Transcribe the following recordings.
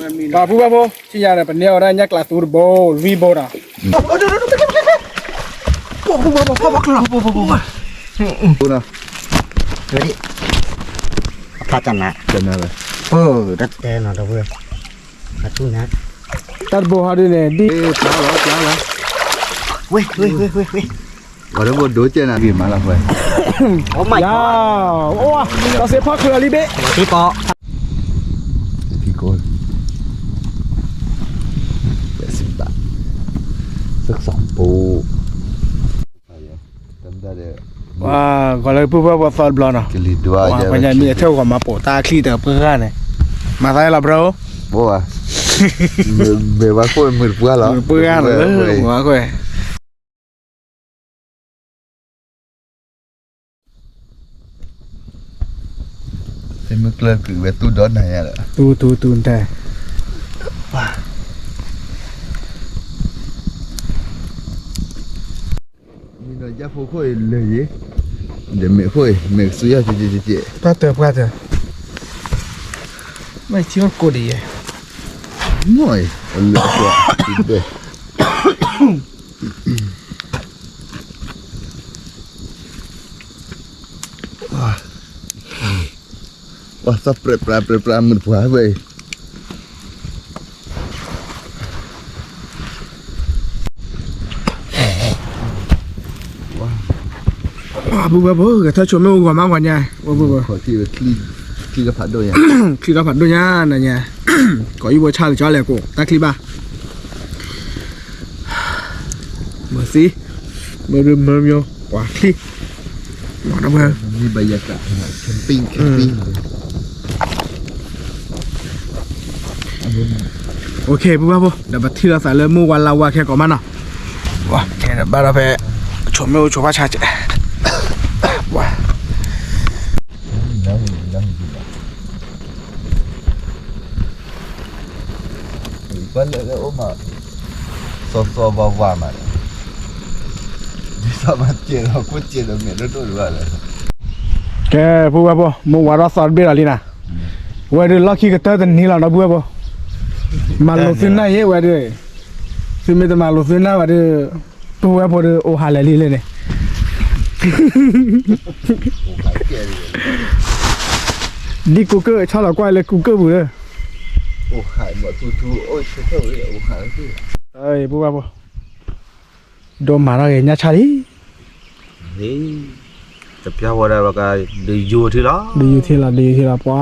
ပှၤပုၢ်ဘၣ်ဖိ ဆံညါဒီး ပန့ၢ်အီၤဒၣ်ညၣ်ကျးသူတဘိ လွံၢ်ဘိဒီး ဖးတနၤ တနၤလၢ ပၢ် တတဲနီၤတဝဲ အထူၣ်ညါ တၢ်တဘိဟီဒုန့ၣ် ဒ် ပျါလီၤ ပျါလီၤ ဝဲ ဝဲ ဝဲ ဝဲ ဝဲ ဝဲ ဒိကဲနၤ ဂ့ၤမးလီၤ ဝဲ Oh my god အိၣ် တၢ်စ့ဖီၣ်ချၢလံဘ့ၣ် ထံကိး ပစံးဘၣ် စက်ဆောင်ပူ ဝါ ဂီၤလၢပုၢ်ဘၣ်ဖိသီတဘျီနီၤ ပှၤကညီမ့ၢ်အထၢၣ်ဂီၤမၤပိာ်တၢ်ချံတပှၢ်ဂၤန့ၣ် မၤသးလီၤ bro ဘိဝါ မ့ၢ်ဝဲခိၣ်မုာ်တပှၢ်လီၤ မုာ်တပှၢ်ဂၤလီၤ မုာ်ဝဲခိၣ် သ့ၣ်မုၢ်ကျၢၢ်ကွံာ်ဝဲတူၢ်ဒီးနၤညါလီၤ တူၢ်တူၢ်တူၢ်တဲ မ့ၢ်ဒီးယၢ်ဖိခိၣ်အံၤလၢာ်ယံၤ ဒီးမ့ၢ်ခိၣ်အံၤ မ့ၢ်ကစူၤယၢ်ကကကက ပှၢ်တၢၢ်ပှၢ်တၢၢ် မ့ၢ်ထံအိၣ်ကိးဒ်ယဲ မ့ၢ်အံၤ အလၢာ်ကွၢ် ပှၤသးပြဲးပြးပြဲးပြးမုာ်တပှၢ်ဝဲအံၤ ပုၢ်ဝဲၢ်ဖိ ကထၢဆိမ့ၢ်အိၣ်ဂီၤမးဂီၤညါ ဝဲပုၢ်ဝဲၢ် ချံထီၣ်ဖးဒိၣ်ညါ ချံထီၣ်ဖးဒိၣ်ညါနၤညါ ကိးအံၤဝဲဆါလၢကၠီလဲၣ်ကိး တၢ်ချံဘၣ် မၤသံ မၤရမၤမျိၤ ပှၤချံ မၤတဘၢ camping camping OK ပုၢ်ဝဲၢ်ဖိ ဒီးပထံၣ်လိာ်သးလၢမုၢ်ဝါလါဝါခဲကိးမးနီၤ ဝါ ခဲဒီးဘၣ်ဒီးဖဲ ဆိမ့ၢ်အိၣ်ဆိဖးဆါကဲ ဝါ ပှၤလၢလၢအိၣ်မး စီစီဝါဝါမး ဒ်သိးမၤစဲးဒီး ခိၣ်စဲးဒီးမဲာ်ဒိၣ်ဒိၣ်တဘၣ်လၢ ကဲ ပုၢ်ဝဲၢ်ဖိ မုၢ်ဝါထီၣ်သီတဘ့ၣ်လီၤလံနၤ ဝဲဒုးလီၢ်ခံကတၢၢ်တနံၤလီၤနီၤ ပုၢ်ဝဲၢ်ဖိ မၤလိာ်သုနၢ်ယဲဝဲဒုး သုမ့ၢ်တမၤလိာ်သုနၢ်ဝဲဒုး ပုၢ်ဝဲၢ်ဖိဒုး အိၣ်ဟးလဲၣ်လံလဲၣ်န့ၣ် ဒ်ကူကၢၢ် ဆီလီၤကွၢ်လၢကူကၢၢ်ပူၤလၢ ပုၢ်ဝဲၢ်ဖိ ဒိၣ်မးထီၣ်ဂ့ၤညၣ်ဆၣ်လံ တပျၢ်ဝဲဒၣ်ဘၣ်က ဒုးယူၤထံလီၤ ဒုးယူၤထံလီၤ ဒုးယူၤထံလီၤ ပှၤ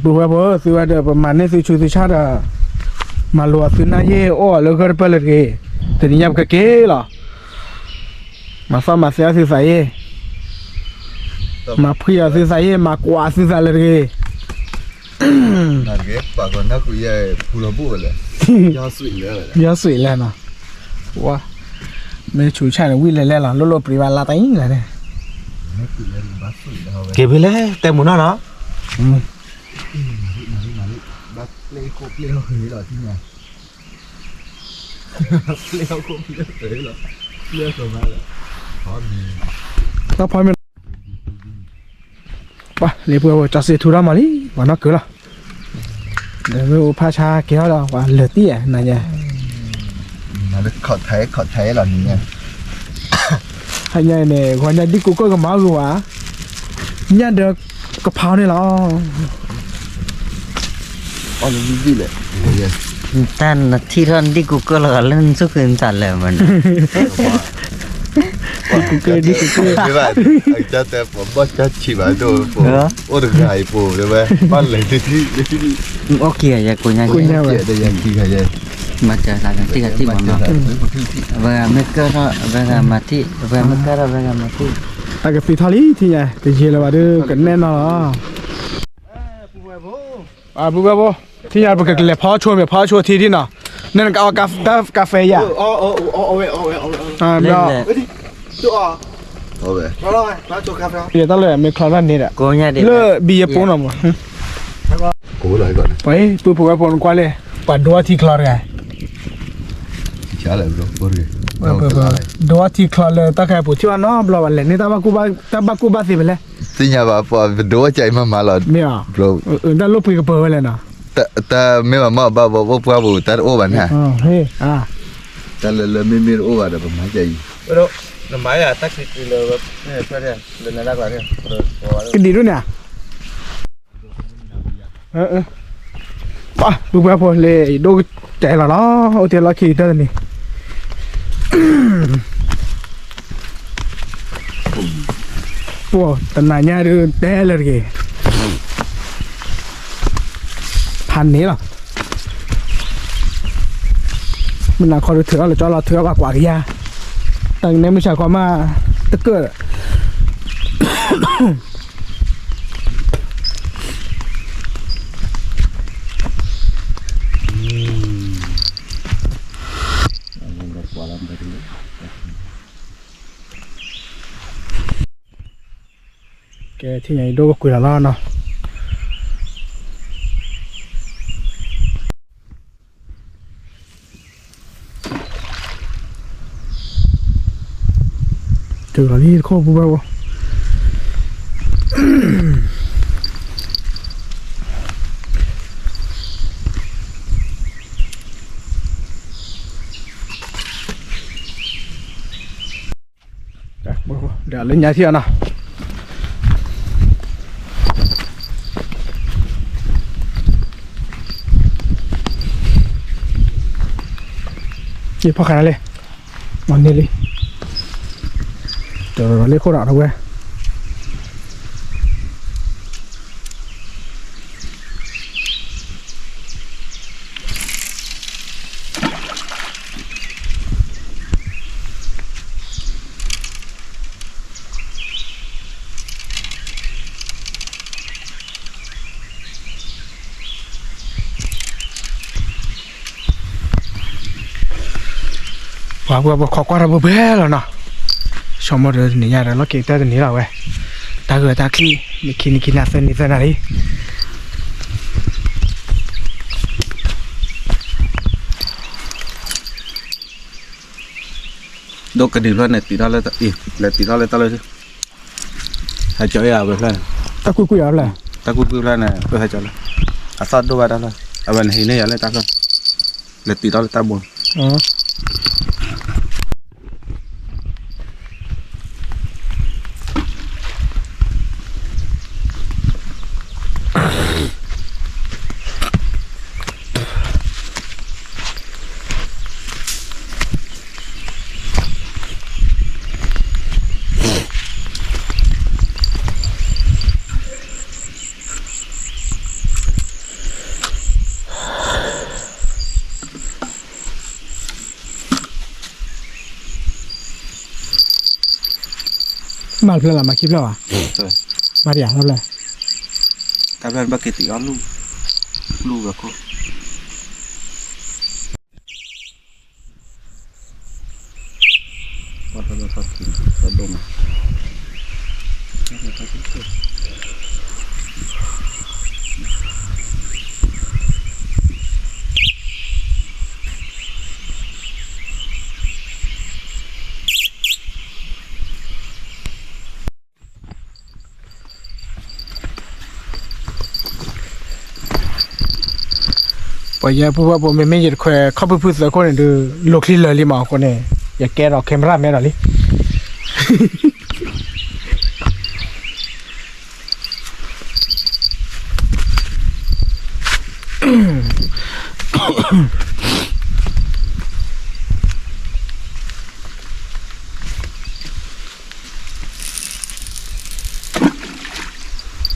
ပုၢ်ဝဲၢ်ဖိ သုဝဲဒၣ် ပမၤန့ၢ်သုဆူးသုဆါဒီး မၤလိာ်အီၤသုနၢ်ယဲ အိၣ်အီၤလၢဂၢၢ်တပၢၢ်လၢတဂ့ၤ တနံၤညါပကက့ၤလီၤ မၤသီၣ်မၤသဲအီၤသုသးယဲ မၤဖှံအီၤသုသးယဲ မၤကွၢ်သုသးလၢတဂ့ၤ ပှၤကနၢ်ကွံာ်ယဲ ဖူလီၤဘူၣ်ဝဲလဲၣ် ယီၤစွံာ်လဲၣ်နီၤ ဝါ မ့ၢ်ဆူးဆါန့ၣ် ဝံၣ်လဲၤလဲၣ်လီၤ လိၣ်လိၣ်ပြံဘၣ်လါတၢ်အံၤလဲၣ်န့ၣ် က့ၤဖဲလဲၣ် တဲမူးနီၢ်နီၤ ဘၣ်ပျဲခိၣ်ပျဲဟီၣ်ဃုာ်လီၤထံၣ်ညါ တၢ်ဖီမ့ၢ် ပှၤလၢပှဲၤဝဲ ကၠီစ့ထူထီၣ်မးလံ ပှၤနီၢ်ကၢၤလီၤ ဒီးမ့ၢ်အိၣ်ဖးဆါကဲထီၣ်ဒီး ပှၤလၢာ်တံၢ်ဧါ နၤညါ ခီၣ်ထဲခီၣ်ထဲလီၤနံၤညါ ဟါညါအံၤန့ၣ် ဂီၤညါဒ်ကူကၢၢ်ကမၤအီၣ်ဂုာ်ဝဲ ညၣ်ဒီးကဖးန့ၣ်လီၤ အီၣ်လၢဒ်ဒ်လဲၣ် တၢ်နထံၣ်ထီၣ်ဒ်ကူကၢၢ်လီၤဂာ်လၢနစူၢ်က့ၤနတၢ်လဲၣ်မးန့ၣ် ဒ်ကူကၢၢ် ဒ်ကူကၢၢ် ဘၣ်ကၢ်တဲပှၤဘီၣ်ကၢ်ဆံးဘၣ်ဒိၣ် အိၣ်တဂၤအံၤပူၤတဲဝဲ ဘၣ်လဲၤတထံၣ် အိၣ်က့ၤယဲၢ်ကိးညါ မၤစၢၤသးကထံၣ်ကထံၣ်မးနီၤ အဝဲဂၤမ့ၢ်ကၢ်ထီၣ် အဝဲဂၤမၤထံၣ် အဝဲမ့ၢ်ကၢ်ထီၣ် အဝဲဂၤမၤထံၣ် တၢ်ကသံထီၣ်လံ ထံၣ်ညါ တယံာ်လၢၤဘၣ်ဒီး ကနဲၣ်နီၤလီၤ ပုၢ်ဝဲၢ်ဖိ ထံၣ်ညါ ပကလဲၤဖီဆိမ့ၢ်ဖီဆိထံထံၣ်နီၤ နနကအီၣ်ကၣ်ဖဲယၤ လၢဘံယပိနီၤမး ပှၤပုၢ်ဖိဝဲၢ်ဖိနကွၢ်လဲၣ် ပှၤဒိအီထံချီတဂၤ ဒိအီထံချီလၢတၢ်ခါအပူၤထံၣ်ဘၣ်နီတဘျီဘၣ် လဲၤန့ၢ်တၢ်ဘၣ်ကူၣ်ဘၣ်သ့ဖဲလဲၣ် သ့ၣ်ညါဘၣ်ပှၤပဒိအီကၠံမးမးလီၤ မ့ၢ်အီၤ တၢ်လိၣ်ပှ့ၤကပၢၤဝဲလဲၣ်နီၤ တၢ်မ့ၢ်ဘၣ်မ့ၢ်ဘၣ်ဘၣ်ဘၣ်ပှၢ်ပူၤ တၢ်တအိၣ်ဘၣ်န့ၣ်, တၢ်လၢလၢမ့ၢ်မ့ၢ်တအိၣ်ဘၣ်ဒီး ပမၤကဲအံၤ, ကဒံးဒိၣ်န့ၣ်, ပှၤပုၢ်ပှၢ်ဖိလၢယဒိၣ်ကတဲလီၤလီၤ, အိၣ်တဲလီၢ်ခံကတၢၢ်တနံၤ, ပှၤတနၤညါဒုးတဲလၢတဂ့ၤ, ဖးန့ၣ်လီၤ, မုၢ်နၤခီဒုးထုးအီၣ်လၢကၠီလီၤ ထုးအီၣ်ဘၣ်ကွၢ်ကယၤ, တၢ်ကနဲမုၢ်ဆါခီမး, တကၢၢ် ကဲ ထံၣ်ညါအံၤဒိၣ်ကကွံာ်လီၤလီၤနီၤ, တုၤလီၤလံတခိၣ်ပူၤဘၣ်ဘၣ် ဒီးလၢညါထံၣ်အီၤနီၤ, ယဖီၣ်ခါနၤလံ, မၤန့ၢ်လံ, တလၢခိၣ်ဒီးဝဲ ပှၤပှၤပှၤခိးကွၢ်တၢ်ဘိဘဲလီၤနီၤ, ဆိကမိၣ်ဒီးတနံၤညါဒီး လီၢ်ခံကတၢၢ်တနံၤလီၤဝဲ, တၢ်ဂၢၢ်တၢ်ကျံး နခံနခံနၤသၢနံၤသၢနၤလံ ဒိၣ်ကဒုဖျၢၣ်န့ၣ် တံၤထီၣ်လၢ, လဲၤတံၤထီၣ်လၢတၢ်လၢ, ဟဲကၠီအဝဲဖျၢၣ်န့ၣ်, တၢ်ကွံကွံာ်အီၤဖျၢၣ်, တၢ်ကွံကွံာ်ဖျၢၣ်န့ၣ် ပဟဲကၠီလၢ, အသီၣ်ဒိၣ်ဘၣ်တၢ်ဖျၢၣ်, အဝဲန့ၣ်ဟံးန့ၢ်ယၤလၢတၢ်ဖျၢၣ်, လဲၤတံၤထီၣ်လၢတၢ်ဘိ မၤတဖျၢၣ်လီၤ မၤခံဖျၢၣ်ဘၣ်, မၤတဖျၢၣ်, တၢ်ဖျၢၣ်ဘၣ်က့ၤတံၤအီၣ်လူၢ်, လူၢ်ဝဲခိၣ် ပှၤယဲၢ်ပူၤဘၣ်ပူၤ မ့မ့ၢ်ယတခွဲးခီၣ်ဖုၣ်ဖုၣ်သၢခိၣ်န့ၣ်ဒုး လိာ်ချံလၢာ်လံမးအဃိန့ၣ် ယကဲဒီး camera မဲဒီးလံ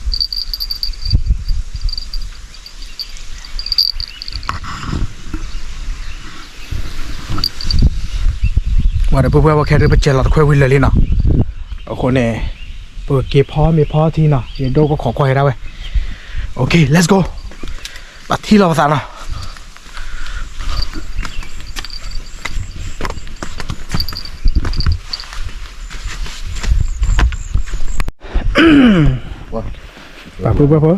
ပှၤဒီးပှၤပှၤခဲဒုး ပစဲးလီၤတခွဲဝံၤလၢာ်လံနီၤ, အဃိန့ၣ် ပက့ၤဖီမ့ၤဖီထံနီၤ, ယဒိၣ်ကခိးကွၢ်က့ၤဒၣ်ဝဲ, OK let's go, ဘၣ်ထံၣ်လီၤပသးနီၤ. ပှၤဖိပှၤဖိ,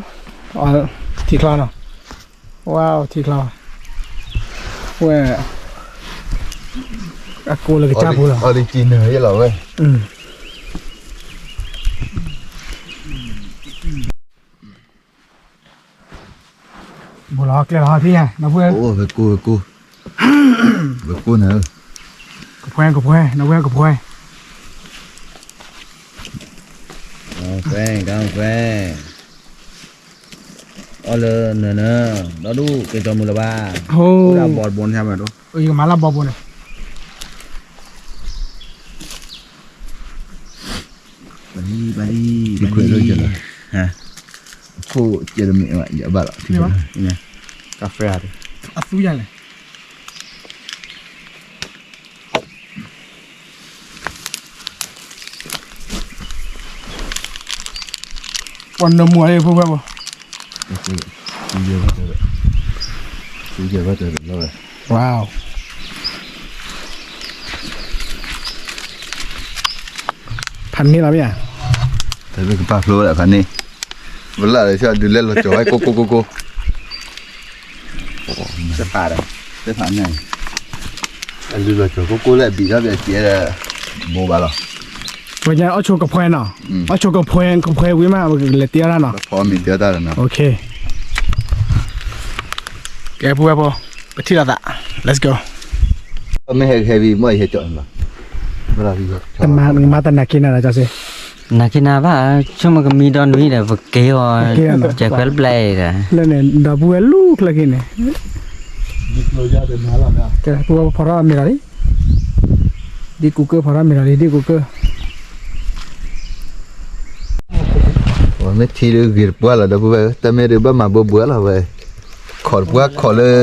ထံချီနီၤ, ဝါ ထံချီ, ဝဲ အကိးလၢကစၢ်ပူၤလီၤ, အီၤလံက့ၤနုာ်လီၤဝဲ. ဘူးလီၤကျဲလီၤဟီထံၣ်ညါ နီၢ်ဖု အိၣ်ဝဲကိၢ်ဝဲကိၢ် ဝဲကိၢ်န့ၣ် ကဖှဲကဖှဲ နီၢ်ဖုကဖှဲ ကဖှဲ ကဖှဲ အီၣ်လၢနၢၤနၢၤ ဒီဒူၣ်ကဲကၠီမုၢ်လၢၤဘၣ် အိၣ်ဒၣ်ဘီတဘိန့ၣ် ယကမၤလၢဘီဘိန့ၣ် ပၤလံ ပၤလံ ပၤလံ ဖိကဲတမ့ၢ်ဘၣ် ယဘၣ်လီၤ ကဖဲ အသူယၤလဲၣ် ပှၤနၢမူအံၤဖိဝဲဘၣ် ဝါ ဖးန့ၢ်လီၤမ့ၢ်ဧါ တၢ်ကပာ်ဖျိဝဲဒၣ်ဖးန့ၢ် ဝဲလၢ်လၢဆၢဒုးလဲလီၤကၠီၤဝဲကိၢ်ကိၢ်ကိၢ်ကိၢ် တဖးဒီး တဖးညါ အလုၢ်လီၤကၠီၤကိၢ်ကိၢ်လၢအဘံးထီၣ်ဘၣ်ကဲဒီး ဘိးဘၣ်လီၤ ဝဲညါအီၣ်ဆိကဖှဲနီၤ အီၣ်ဆိကဖှဲ ကဖှဲဝံၤမး ပကလဲၤတ့အီၣ်တၢ်နီၤ ဖီမ့ၤတ့အီၣ်တၢ်နီၤ ကဲ ဖိဝဲဖိ ပထံၣ်လိာ်သး let's go မ့ၢ်ဟဲဟဲဝံၤ မ့ၢ်ယဟဲကၠီၤန့ၣ်လီၤ တမၤတနာ်က့ၤနၤဒီးကၠီၤစ့ နာ်က့ၤနၤဘၣ် ဆိကမိၣ်ကမံဒီနွံဒီး ပက့ၤအီၤ ကဲခွဲလၢပျဲအံၤဒီး လၢန့ၣ် ဒီပုၢ်ဝဲၢ်လူၢ်ချၢက့ၤန့ၣ် ကဲ ပုၢ်ဝဲၢ်ဖီထီၣ်မ့ၤလီၤလံ ဒ်ကူကၢၢ်ဖီထီၣ်မ့ၤလီၤလံ ဒ်ကူကၢၢ် မ့ၢ်ထံဒုးဂ့ၤတပှၢ်လီၤ ဒီပုၢ်ဝဲၢ်ဧၢ တၢ်မ့ၢ်ဒုးဘၣ်မၤဘၢဘှဲလီၤဝဲ ခိးတပှၢ်ခိးလၢ ခီၣ်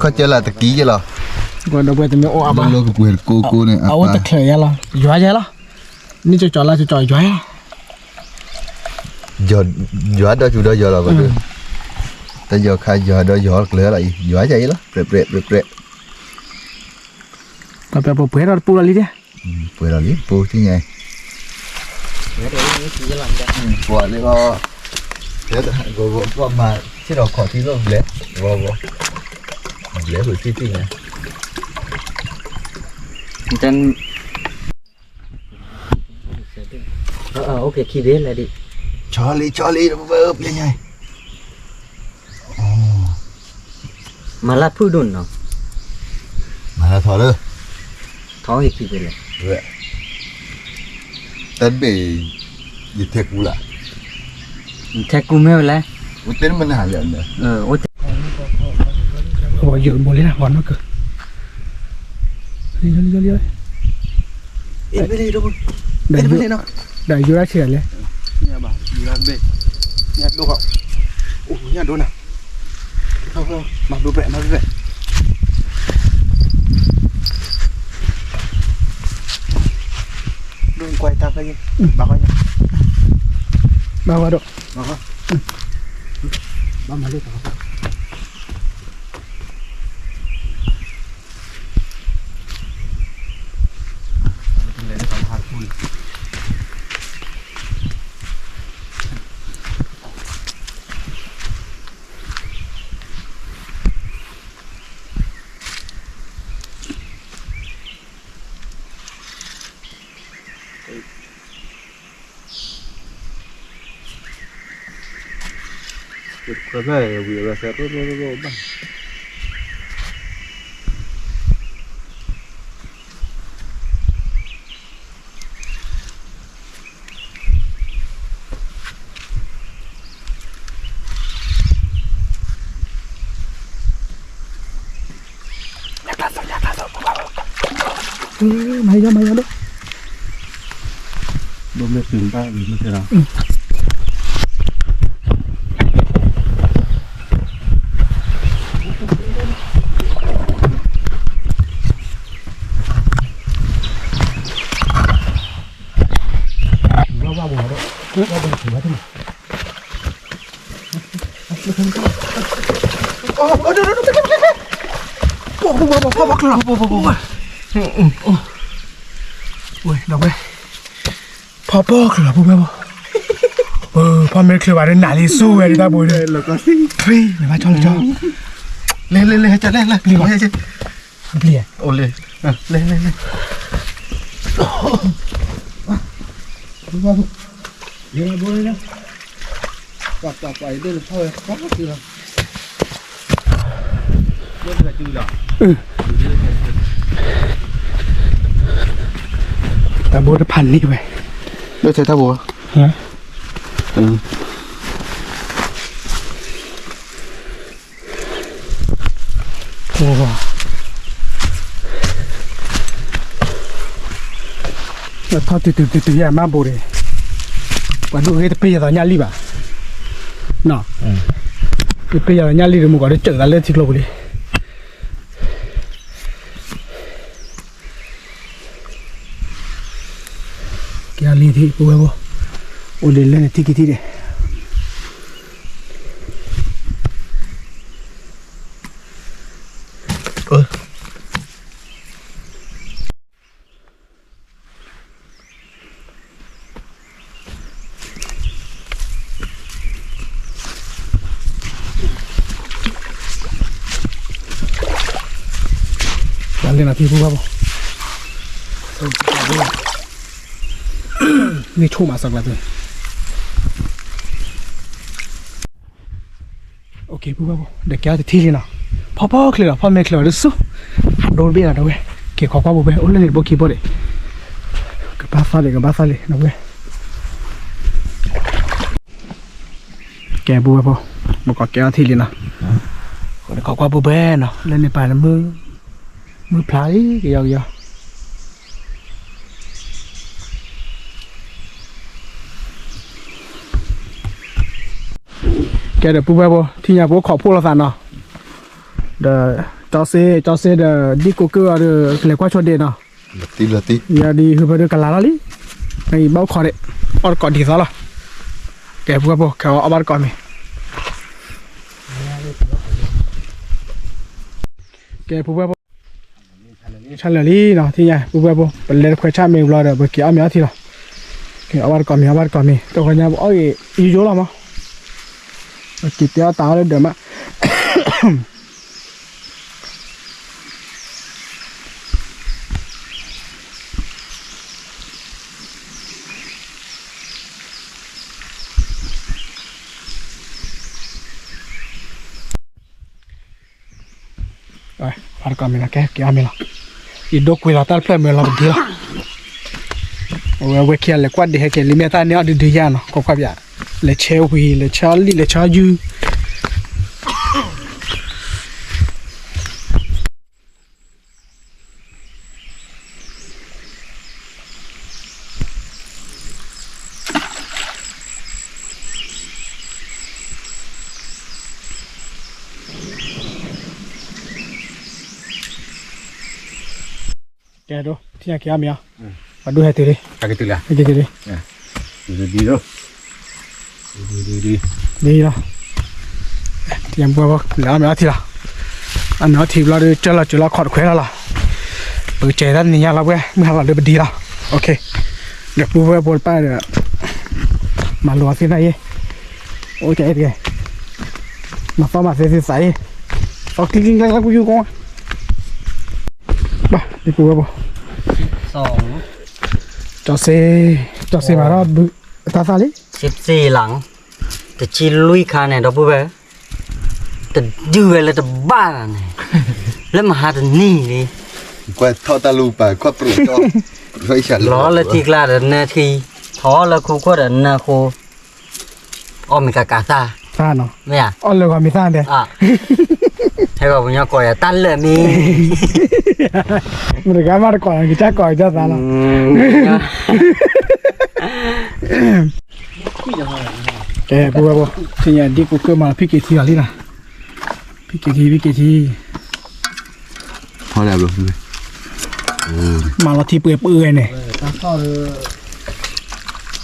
ကၢလၢ်တကံက့လီၤ ဒီပုၢ်ဝဲၢ်တမ့ၢ်အိၣ်အါဘၣ် လၢကပှဲၤတကိကိန့ၣ် အအိၣ်တချၢးယဲလီၤ ယွၤယဲလီၤ န့ၣ်ကၠီၤကၠီၤလၢကၠီၤကၠီၤယွၤယဲလီၤ ယွၤဒီးကၠူဒီးယွၤလီၤ ပဒုး တၢ်ယီၤခါယွၤဒီးယွၤကျၢၤလီၤအံၤ ယွၤယဲအံၤလီၤ ပြဲးပြဲးပြဲးပြဲး ပှဲၤဒီးတပူၤလီၤလံဒဲ ပှဲၤလီၤလံ ပူၤထံၣ်ညါ ပှဲၤလံလီၤ ဂီၤဂီၤပှၤမၤ ထံၣ်ဒီးခီၣ်ထံလိၣ်ဘျဲၣ် ဂီၤဂီၤ ဘျဲၣ်ပူၤထံၣ်ထံၣ်ညါ ဆီလံ ဆီလံ ပှဲၤညါ မၤလၢဖုၣ်ဒိၣ်နီၤ မၤလၢထီၣ်လၢ ထီၣ်ဟ့ၣ်ခံဖဲလဲၣ် တၢ်တဘ့ၣ် ယထဲကူလၢ် ထဲကူမ့ၢ်ဝဲလဲၣ် အိၣ်တဲမနုၤလဲၣ် အိၣ်တဲ ဝဲယိာ်ဘိလံ ဝဲနီၢ်ကၢ လံလံလံလံ ဒီးယိာ်ဒၣ်ဆံးလဲၣ် ညါဘၣ် ယိာ်ဒၣ်တဘ့ၣ် ညါဒိၣ်ကီး အိၣ် ညါဒိၣ်နၤ မၤဘျုးပြဲး မၤဘျုးပြဲး ဒိၣ်ကွၢ်တၢ်ဖဲယဲ ဘၣ်ကွၢ်ညါ ဘၣ်ကွၢ်ဒိၣ် ဘၣ်ကွၢ် ဘၣ်မၤလိတၢ် ခွဲဖျၢၣ်ဝံၤအဝဲသဲရိၣ်ရိၣ်ရိၣ်ရိၣ်ဘၣ် မၤယါ မၤယါဒိၣ် ဒိၣ်မ့ၢ်တုၤဘၣ် မ့ၢ်တဲဒီး ဘၣ်ဘၣ်ဘၣ်ဒီး ဘၣ်ဘၣ်ဘၣ် ဖီဖီကျၢၤ ဖီဖီကျၢၤ ဖီဖီ ဝဲ ဒီးဝဲ ဖီဖီကျၢၤ ဖီဖီ ဖီမ့ၢ်ကျၢၤဘၣ်ဒီးနးလံ ဆူၣ်ဝဲဒၣ်တၢ်ဘိဒီး ထွံၣ် နဘၣ်ကၠီလီၤကၠီ လဲၤ လဲၤ လဲၤ လဲၤ လဲၤ ပျံၤဘၣ် အိၣ်လၢ လဲၤ လဲၤ လဲၤ လဲၤ ဘိလၢ ပှၤ ပှၤ ပှၤ ယဒိၣ်လၢဖီဝဲ ပှၤ ပှၤ ပှၤ တၢ်ဘိတဖၣ်န့ၢ်ဝဲ, လၢထဲတၢ်ဘိ, ထီၣ်တုၤတုၤတုၤတုၤယဲၢ်မးဘိန့ၣ်, ပှၤဒိၣ်ဂ့ၤတပ့ၢ်ယၤသးညၣ်လံၢ်ဘၣ်, တပ့ၢ်ယၤသးညၣ်လံၢ်ဒီး မုၢ်ကီၤဒုးစၢးသးလၢထံကျိပူၤလံ. ကဲလံထံပုၢ်ဝဲၢ်ဖိ, အိၣ်ဒံးလၢန့ၣ်ထံက့ၤထံဒံး, လၢန့ၣ်ထံပုၢ်ဝဲၢ်ဖိ, မ့ၢ်ဆိၣ်မးစၢ်ကျါ, ပုၢ်ဝဲၢ်ဖိ ဒီးကဲအီၤတထံလံနီၤ, ဖီဖီချ့လီၤ ဖီမဲာ်ချ့လီၤဒုးဆူ, ဟးဒိတဘ့ၣ်လီၤဒီးဝဲ, ကဲခိးကွၢ်ဘိဘဲ အိၣ်လၢန့ၣ်တဘိခံဘိဒံး, ကဘၣ်သီလံ ကဘၣ်သီလံနီၤဝဲ, ကဲပုၢ်ဝဲၢ်ဖိ, မုၢ်ကီၤကဲအီၤထံလံနီၤ, ခိးကွၢ်ဘိဘဲနီၤ လၢန့ၣ်ပၤန့ၣ်, မုၢ်ဖျါလံကယီကယီ ကဲဒီးပုၢ်ဝဲၢ်ဖိ ထံၣ်ညါပအိၣ်ခိးဖှိၣ်လိာ်သးနီၤ, ဒီး ကၠီစ့ ကၠီစ့ဒီး ဒံၣ်ကိကၢၢ်အီၤဒီး ကလဲၤကွၢ်ဆိဒ့နီၤ, ယၤဒ်ဟၢဖၢဒုးကလၤလီၤလံ, နအံၤဘၣ်အိၣ်ခိးဒံး, အီၣ်တကိးဒ်သိးလီၤ, ကဲပုၢ်ဝဲၢ်ဖိ ခဲအီၣ်ဘၣ်တကိးမ့ၤ ကဲပုၢ်ဝဲၢ်ဖိ, ဆါလၢာ်လံနီၤ ထံၣ်ညါ ပုၢ်ဝဲၢ်ဖိ ပလဲၤတခွဲးဆၣ်မ့ၤဘျီဒီး ပက့ၤအီၣ်မ့ၤအီထံလီၤ, က့ၤအီၣ်ဘၣ်တကိးမ့ၤ အီၣ်ဘၣ်တကိးမ့ၤ တခီညါပအီၣ်ဂ့ၤယိယိလီၤမး, ပက့ၤတဲအီၣ်တၢ်အီၣ်လၢဒၢးမး အီၣ်တကိးမ့ၤလီၤ ကဲက့ၤအီၣ်မ့ၤလီၤ, ယဒိကွံာ်လီၤတၢ်တဖျၢၣ်မ့ၤလီၤပဒ့လီၤ, အဝဲဝဲခံဂၤလဲၤကွၢ်ဒ့ဟဲက့ၤလံ မ့ၢ်တၢ်န့ၢ်အီၣ်ဒုဒုယါနီၤ ကွၢ်ကွၢ်ပၠး, လဲၤဆဲဝံၤ လဲၤဆဲအီၣ်လံၣ် လဲၤဆဲအီၣ်ယုၢ် ကဲဒိ ထံၣ်ညါက့ၤအီၣ်မ့ၤအီၤ, ပှၤဒိၣ်ဟဲတုၤလံ, ဟဲက့ၤတုၤလံ, ဒ်လီၤ, ထံၣ်ညါပှၤလဲၤအီၣ်မ့ၤအီထံလီၤ, အီၣ်မ့ၤအီထံဘျီဒီး ကၢလီၤစၢၤလီၤခီၣ်တခွဲးလီၤလီၤ, ပကစဲးတၢ်နံၤညါလီၤပှဲၤ မုၢ်ဟါလီၤဒီးပဒံလီၤ, ဒီးပုၢ်ဝဲၢ်ဖိတဖၣ်ဒီး မၤလိအီၤသ့ၣ်သၣ်အံၤ, အိၣ်ကအဲၣ်တက့ၢ်, မၤသီမၤသဲသ့ၣ်သၣ်အံၤ, သီကျံကျံကျါကျါကွံာ်ကွံာ်ကွံာ်, ဘၣ် ဒ်ပုၢ်ဝဲၢ်ဖိ, ကၠီစ့, ကၠီစ့မၤထီၣ်ဘု, တၢ်သၣ်လံ, စ့လီၤ, တဆံလွံၢ်ခါန့ၣ် ဒီပုၢ်ဝဲၢ်, တဒုဝဲလၢတဘၣ်န့ၣ်, လၢမဟါတနံၤလံ, ကွၢ်ထီၣ်တၢ်လူပာ် ကွၢ်ပြူးကၠီ, လီၤလၢထံကျါဒီးနၢထံ, ထီၣ်လၢခိခိၣ်ဒီးနၢဃိ, အီၣ်မ့ၤကးကးသၣ်, မ့ၢ်ဧါ, အီၣ်လၢဂီၤမ့ၤသၣ်ဒဲး, ဟဲဂီၤပညီကိးယၤတၢ်လၢာ်မ့ၢ်, မတဂၤမးတကိး ကစၢ်ကိးကစၢ်သးလီၤ, ကဲ ပုၢ်ဝဲၢ်ဖိ, ထံၣ်ညါဒ်ကိကၢၢ်မၤဖံက့ၤထံလီၤလံနီၤ, ဖံက့ၤထံ ဖံက့ၤထံ, မၤလီၤထံပှဲၤပှဲၤန့ၣ်, တၢ်ထီၣ်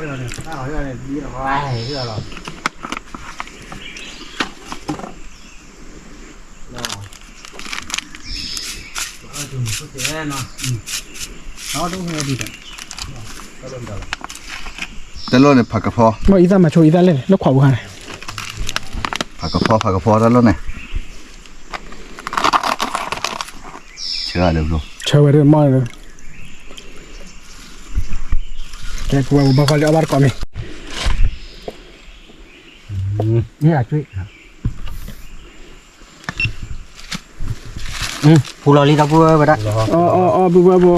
ဒီး ဝဲဒၣ်ဒီး ကဘၣ်အိၣ်လၢတပၤနီၤ, အမ့ၢ်တၢ်ထီၣ်ဒီး တၢ်ထီၣ်ဒီး ဒ်လီၤ, တၢ်လီၢ်န့ၣ် ဖးကဖီ, အံသၣ်မၤဆိအံသၣ်လဲၣ်န့ၣ် လၢခွးပူၤခါန့ၣ်, ဖးကဖီ ဖးကဖီတၢ်လီၢ်န့ၣ်, ဆၢဝဲဒၣ်မ့ၢ်, ကဲ ပဝဲပဘၣ်ဃီလံ အီၣ်ဘၣ်တကိးမ့ၤ, မ့ၢ်အကွံာ် ဖူလီၤလံဒီပုၢ်ဝဲၢ်ဝဲဒၣ်, အီအီအီ ပုၢ်ဝဲၢ်ဖိ,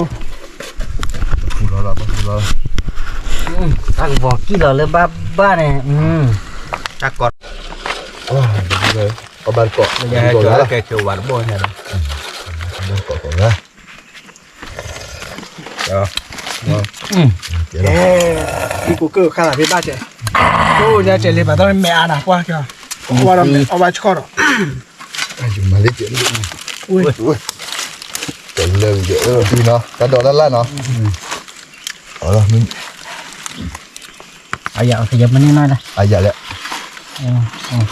ဖူလီၤလီၤ ဖူလီၤလီၤ, တၢ်ကပီၤကံၣ်လီၤလၢဘၣ်ဘၣ်န့ၣ်, တၢ်ကီ, အဘၣ်တကီး, ကဲဆိဝၤတဘိၣ်န့ၣ်, ဘၣ်တကီးကီးဂၤ ဟံၣ်ကိးကၢၢ်ခါလၢဖဲဘၣ်တဲ, အိၣ်ညါတဲလံ ဘၣ်တၢ်မဲာ်အါနၤကွၢ်ကၢ, ကွၢ်ဒီးမဲာ်အီၣ်ဘၣ်ဆှီၣ်ဒီး, မၤလၢကဲ, တလၢကဲ, နီၤ တၢ်ဒိးလၢ်လၢ်နီၤ, အယၤ ယမ့ၢ်န့ၢ်နီၤလၢ, အယၤလဲၣ်,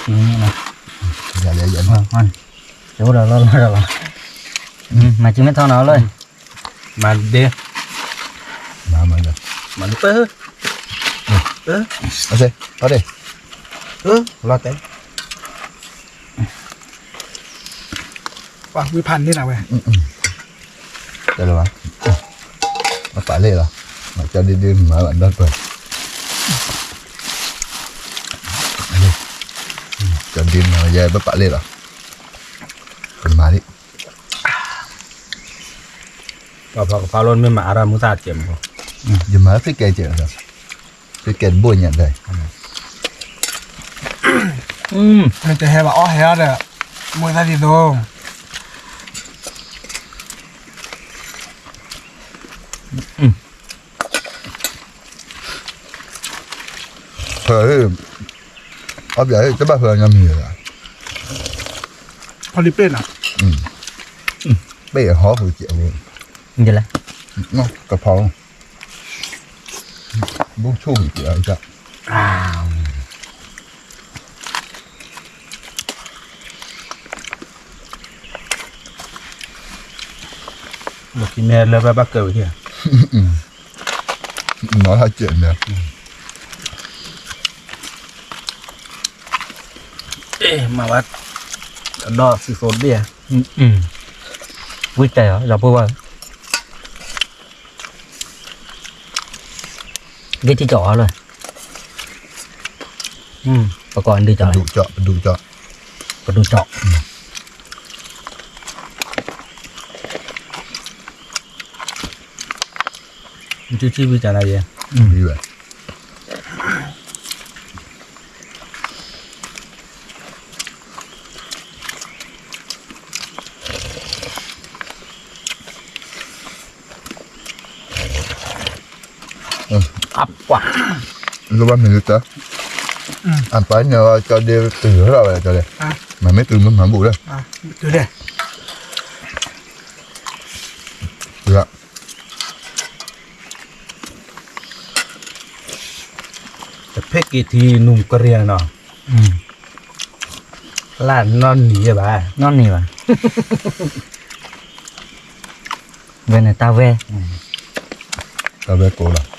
ယၤလဲၣ်, ယၤလဲၣ်, ကအိၣ်ဒီးလီၤလီၤလီၤ, မၤက့ၤမ့ၢ်ထီနီၤလၢ မၤဒ့, မၤမၤဒီး, မၤဒ့ပၢၢ်, ပၢၢ်, အသ့, အီဒ့, လီၤတဲာ်, ပှၤဝံဖးန့ၢ်နၤဝဲ, တဲလၢၤဘၣ်, ပပာ်လ့ၣ်လီၤ, မၤကၠီဒ့ဒ့မၤဘၣ်ဒီးပၢၢ်, ကၠီဒ့မၤယဲပပာ်လ့ၣ်လီၤ, ကမၤလံ ပှၤဖီကဖီလိမ့ၢ်မၤအါထီၣ်မူသၣ်ကဲးမး, ယမၤသ့ကဲကဲး, သ့ကဲတဘိညါဒီး, တဟဲဘၣ်အီၣ်ဟဲအီၣ်ဒီး, မူသၣ်ဒ်သိး, ဖဲ, အီၣ်ဘၣ်တဘၣ်ဖဲညီမံၤ, ဖီလံပ့ၢ်နီၤ, ပ့ၢ်ဟီၣ်ဖူးကဲး, ကဖီ, ဘိၣ်ဆိၣ်ကဲး, လၢခံမ့ၢ်လၢဘၣ်ဘၣ်ကၢၤဝဲ, နီၢ်ဟဲကဲးန့ၣ် မၤဝဲ, ဒီးစံသိဒ့ၣ်, ဝံၣ်တဲာ်အီၤ ဒီပုၢ်ဝဲၢ်, ဂ့ၢ်ထံကီၢ်အီၤလၢ, ပကိးဒုကၠီ, ပဒုကၠီ, ပဒုကၠီ, နထံၣ်ထံၣ်ဝံၣ်တၢ်နၤယဲ, ဝံၣ်ဝဲ အပှၤ, လိၣ်ဘၣ်မ့ၢ်လၢတၢ်, အပှၤန့ၣ်ကၠီဒ့တုၤထီၣ်ဝဲကၠီဒ့, မ့မ့ၢ်တုၤမ့ၢ်မၤဘူၣ်လၢ, တဖဲက့ၤထံနူကရံနီၤ, လၢနီၢ်နံၤယဲဘၣ်, နီၢ်နံၤဘၣ်, ဝဲန့ၣ်တၢ်ဝဲ, တၢ်ဝဲကိးလီၤ,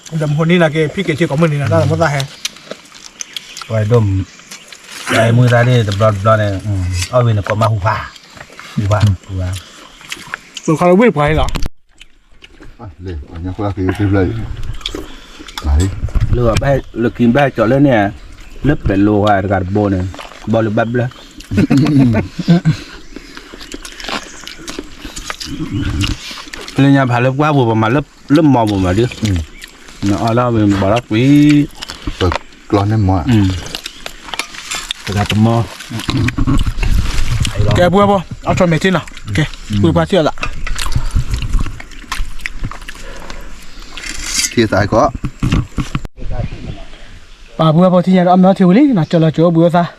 ဒီးမဟိနံၤနာ်က့ ဖံက့ၤထံကိးမုၢ်နံၤနီၤ တၢ်လၢမိၢ်သၣ်ဟဲ, ဝဲဒိၣ်, မုၢ်သၣ်န့ၣ်တဘျီတဘျီန့ၣ်, အီၣ်ဝံၤန့ၣ်ကိးမးဟူးဖး, ဟူးဖး, ဟူးဖး, ပခီလၢဝ့ၢ်ပှၤလီၤ လၢကဘၣ်လၢက့ၤဘၣ်ကၠီလၢန့ၣ်, လၢပဲၤလိဂၤတဂၤတဘိန့ၣ်, ဘီလၢဘၣ်ဘျၢ, လၢညါဖးလၢပှၢ်ပူၤ ပမၤလၢမီပူၤမးဒ်, နအီၣ်လီၤဝံၤဘီလီၤကွံာ်, ပကျီန့ၢ်မီ, တဂၤတမီ, ကဲပှၤဘီ အီၣ်ထီၣ်မဲာ်ထံနီၤ, ကဲ, ပှၤပှၤထံၣ်အီၤသး ထံသးကီး, ပှၤပှၤဘီထံညါဒီးအီၣ်မဲာ်ထံဝံၤလံနီၤ, ကၠီလီၤကၠိဘှံးအိၣ်သး,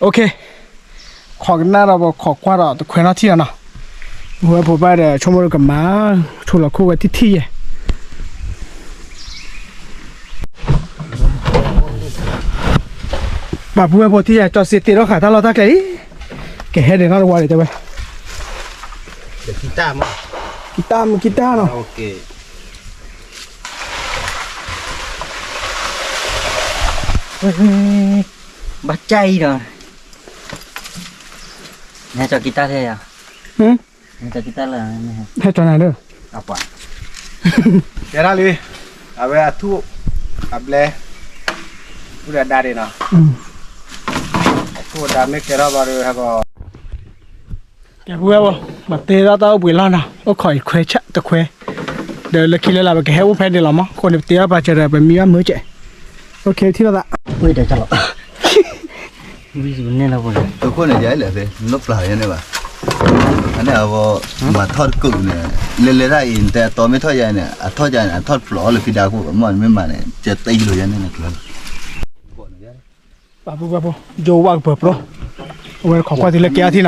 အိၣ်ခ့, ခိးကနၣ်ဒီးပခိးကွၢ်ဒီးတခွဲးနီၣ်ထံနီၤနီၤ, ဝဲဖိဘၣ်ဒီး ဆိကမိၣ်တကမၤ, ဆိလီၤခိၣ်ဝဲထံထံယဲၢ် ပှၤပှၤဖိထံယဲၢ် ကၠီစ့တ့ထီၣ်ဃာ်တၢ်လီၢ်တၢ်ကျဲလံ, ကဟဲဒံးနီၣ်တဝီဒံးတဲဝဲ, ကံတၢ်မး, ကံတၢ်နီၤ, ဘၣ်ကၢ်အံၤဒီး, နဟဲကၠီကံတၢ်ထဲယၤ, နဟဲကၠီကံတၢ်လၢ, ဟဲကၠီနၤဒီး, ကဲထီၣ်လံ, အဝဲအထူၣ်, အဘျဲ, ထူၣ်ဒီးဒါဒံးနီၤ, အထူၣ်အဒါမ့ၢ်ကဲထီၣ်ဘၣ်ဒီးဟဲကီး ကဲ ပုၢ်ဝဲၢ်ဖိ, ပတဲဒၣ်တၢ်အိၣ်ဘှံးလီၢ်နီၤ, အိၣ်ခိးအံၤခွဲးဆၣ်တခွဲး, ဒီးလၢခံလၢလာ် ပကဟဲအိၣ်ဖဲန့ၣ်လီၤမး, အဃိန့ၣ် ပတဲဘၣ်ပာ်စၢၤဒီး ပမံဘၣ်မုာ်ကဲး, အိၣ်ခ့ထံၣ်လိာ်သး, ဝံၤဒီးကလီၤ, ဝံၤန့ၣ်လီၤ, အဃိန့ၣ် ယလဲၣ်သ့ၣ် နပျၢ်ယၤန့ၣ်ဘၣ်, အန့ၣ်အဝဲ မၤထီၣ်တကုာ်န့ၣ်, လဲၤလဲၤတၢ်အံၤ နတဲအတီမ့ၢ်ထီၣ်ယၤန့ၣ် အထီၣ်ယၤန့ၣ် အထီၣ်တဖျိးအီၤလၢခံဒါခိၣ် မ့ၢ်နမ့ၢ်မၤန့ၣ် ကဲတယံၤလိာ်ယၤန့ၣ် နကျၢၤလီၤ ပှၤပုၢ်ဝဲၢ်ဖိ, ယိဝဲကပၢၤပြီ, အဝဲခိးကွၢ်တုၤလၢကဲအါထံနီၤ,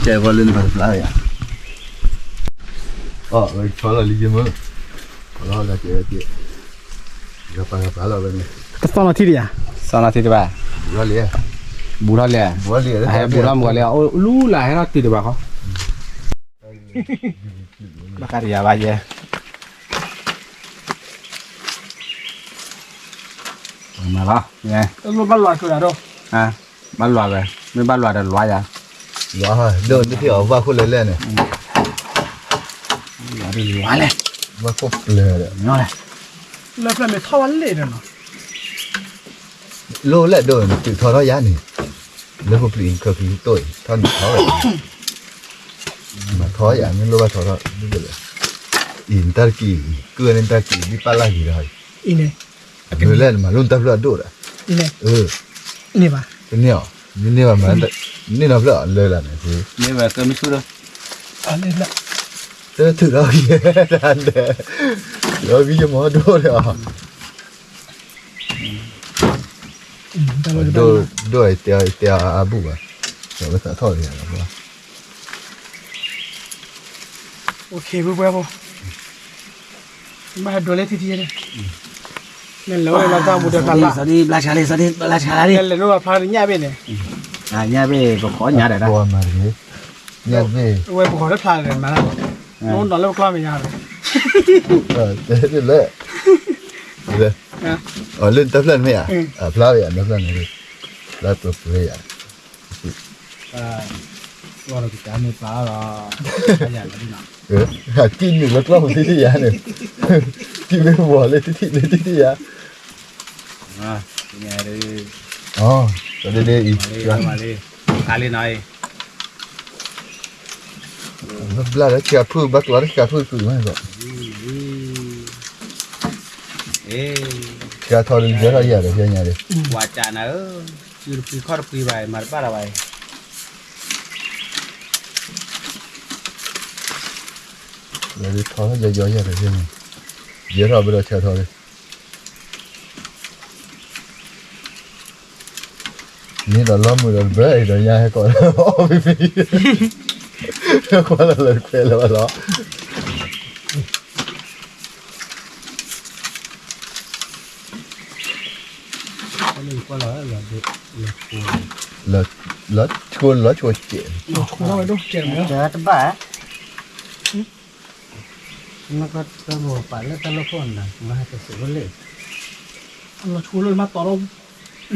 ကဲပီလၢနပာ်တဖျါယၤ, အဝဲဆီလီၤလံယမ့ၢ်, လီၤဂၤကဲဝဲကဲ, ကသီၣ်နီၤထံတယၤ, သီၣ်နီၤထံတဘၣ်, ဘူးထီၣ်လံ, ဘူးထီၣ်လံ, ဟဲဘူးထီၣ်မုၢ်လံ, အိၣ်လူလၢဟဲထီၣ်တုၤတဘၣ်ခီ ဘၣ်ကါတယၤဘၣ်ယဲ, မၤလီၤ, ဘၣ်လွၤဝဲ, မ့ၢ်ဘၣ်လွၤဒီးလွၤယၤ, လွၤ, ဒိၣ်န့ၣ်ထံၣ်အီၤဘၣ်ခိၣ်လၢလဲၣ်န့ၣ်, လွၤလဲၣ်, ဘၣ်ခိၣ်ပျၢၤဒီး, လၢဖျၢၣ်မ့ၢ်ထီၣ်ဝဲလဲၣ်ဒီးနီၤ လိၣ်လဲၣ်ဒိၣ်န့ၣ် တုၤထီထီၣ်ယၤန့ၣ်, လၢပပျံၤခီပျံၤတိၢ်အံၤ ထီၣ်န့ၣ်ထီဝဲ, မၤထီယၤ မ့ၢ်လိၣ်ဘၣ်ထီထီၣ်ဒ်လဲၣ်, အံၤနတၢ်တကံၢ်အံၤ ကုၢ်န့ၣ်တၢ်တကံၢ်အံၤ ဒ်ပၢ်လၢ်ဂ့ၤဒီး, အံၤန့ၣ်, မ့ၢ်လဲၣ်နမၤလိၣ်နတၢ်ဖျၢၣ်အဒိၣ်ဒီး, အံၤန့ၣ်, တန့ၢ်အီၤ, မ့ၢ်န့ၢ်ဘၣ်မၤ, န့ၢ်နီတဖျၢၣ်အီၤလၢလာ်န့ၣ်, မ့ၢ်ဝဲကမ့ၢ်ဆူၣ်ဒီး, တထုးထီၣ်ဂံၢ်, လီၤဂံၢ်ယမီၤဒိၣ်ဒီး ဒိၣ်တဲတဲအဘူၣ်ဘၣ်, ဒီးဝဲသးထီၣ်လီၤ, အိၣ်ခ့ပှဲၤပှဲၤဖိ, ဘၣ်ဟဲဒိးလၢထံထံန့ၣ်, နလဲၤဝဲလီၤတၢ်မူဒီးဖျါလၢ်, ဘျါဆါလံ, ဘျါဆါလံ, လဲၤလိၣ်ဘၣ်ဖျါလၢညၣ်ဘ့ၣ်န့ၣ်, ညၣ်ဘ့ၣ် ပခိးညၣ်ဒီး, ညၣ်ဘ့ၣ်, ဝဲပခိးလၢဖျါလၢမၤလၢ, နအိၣ်နီၤလၢပကျီၢ်မဲာ်ညါလီၤ, တဲလၢ လၢနတၢ်ဖျၢၣ်န့ၣ်မ့ၢ်ဧါ, အဖျါဝဲယၤ နတၢ်ဖျၢၣ်န့ၣ်, ဖျါပှဲၤပှဲၤယၤ, လီၤကတၢ်မ့ၢ်ဖျါလီၤ, ကံၣ်နုာ်လၢကျီၢ်ပူၤတထံၣ်ယၤန့ၣ်, ကံၣ်မ့ၢ်ဝီၤလၢတထံၣ်လၢတထံၣ်ယၤ, အီၤ, တဒ့ဒ့အံၤ, အါလံနီၤအံၤ ဘျါလၢဆှၢဖုၣ် ဘၣ်ကျီလၢဆှၢဖုၣ်ကွံာ်မးဒီး, ဆှၢထီၣ်ဒုးယဲထီၣ်ယၤဒီး ဆှၢညါဒီး, ဝါကနၤဧၢ, ယူတပှံၤခီၣ်တပှံၤဘၣ် မၤတဘၣ်လၢၤဘၣ်အံၤ, လၢထီၣ်ယီယီယၤဒီး ဆှၢညါ, ယဲထီၣ်ဘၣ်ဒီးဆှၢထီၣ်လံ န့ၣ်ဒီးလီမုာ်ဒီးတဘၢအံၤဒီး ညါဟဲကိးလၢအီၣ်ဖံဖံ, ကွၢ်လီၤလၢတခွဲးလၢၤဘၣ်လီၤ, လီၤဆိလီၤဆိစဲး, တဘၣ်, နကတဘိပာ်လၢတၢ်လီၢ်ခိၣ်နၤ မၤဟဲတစူးဝဲလၢ, လီၤဆိလၢမၤတီၤဒီး,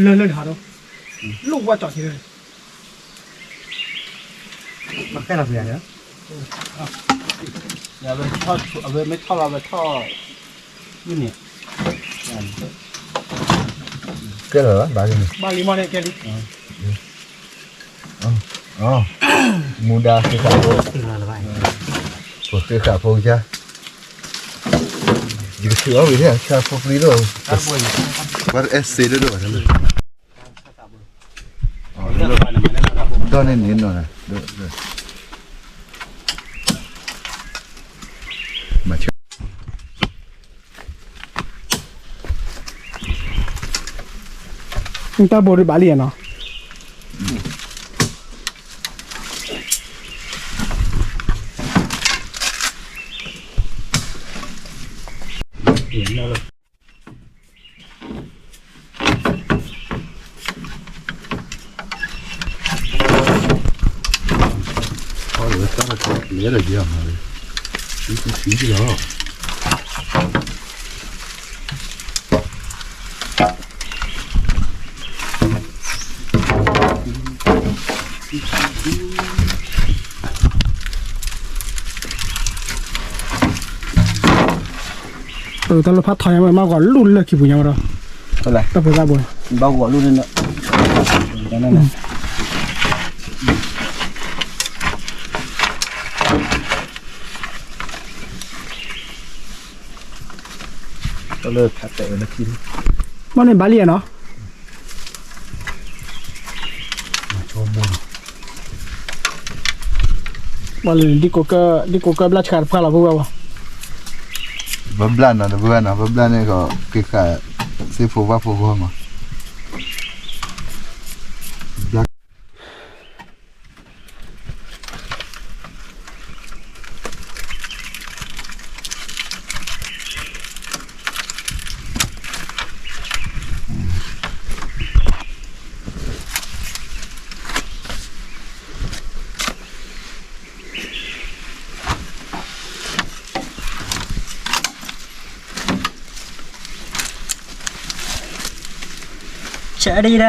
လၢလၢနဟးဒီး, လိၣ်ဝဲကၠီၣ်ထံလၢ ဘၣ်ဃဲလီၤပယၤဒီး, အဝဲမ့ၢ်ထီၣ်လီၤ အဝဲထီၣ်, မ့ၢ်န့ၣ်, ကဲလီၤဘၣ်လံန့ၣ်, ဘၣ်လံမ့ၢ်န့ၣ်ကဲလံ, မူဒါဃ့ဃာ်ဖိ, ပဃ့ဃာ်ဖိကစၢ်, ယကထုးအီၣ်ဝံၤန့ၣ် ဆၢဖိပျံၤဒိၣ်, ပှၤတအဲၣ်စ့ဒိၣ်ဒိၣ်ဘၣ်န့ၣ်, ဒီးန့ၣ်န့ၣ်နီၤ, တၢ်ဘိဒ်ဘၣ်လံနီၤ. Talo pha thoi ya ma gwa lu le ki bu nya ro. Talo, bá gwa lu ne. လၢဖးတဲာ်ဝဲလၢခံ, မ့ၢ်န့ၣ်ဘၣ်လံနီၤ, ဘၣ်လံန့ၣ် ဒ်ကိးကၢဘျၣ်ဆှးတပှၢ်လီၤ ပုၢ်ဝဲၢ်ဘၣ်, ဘၣ်ဘျၣ်နီၤ တပုၢ်ဝဲၢ်နီၤ ဘၣ်ဘျၣ်န့ၣ်ကီး က့ၤဃာ် သ့ၣ်ဖိဝၣ်ဖိဂီၢ်မး ဆၢဒံဒံဒံဒံ,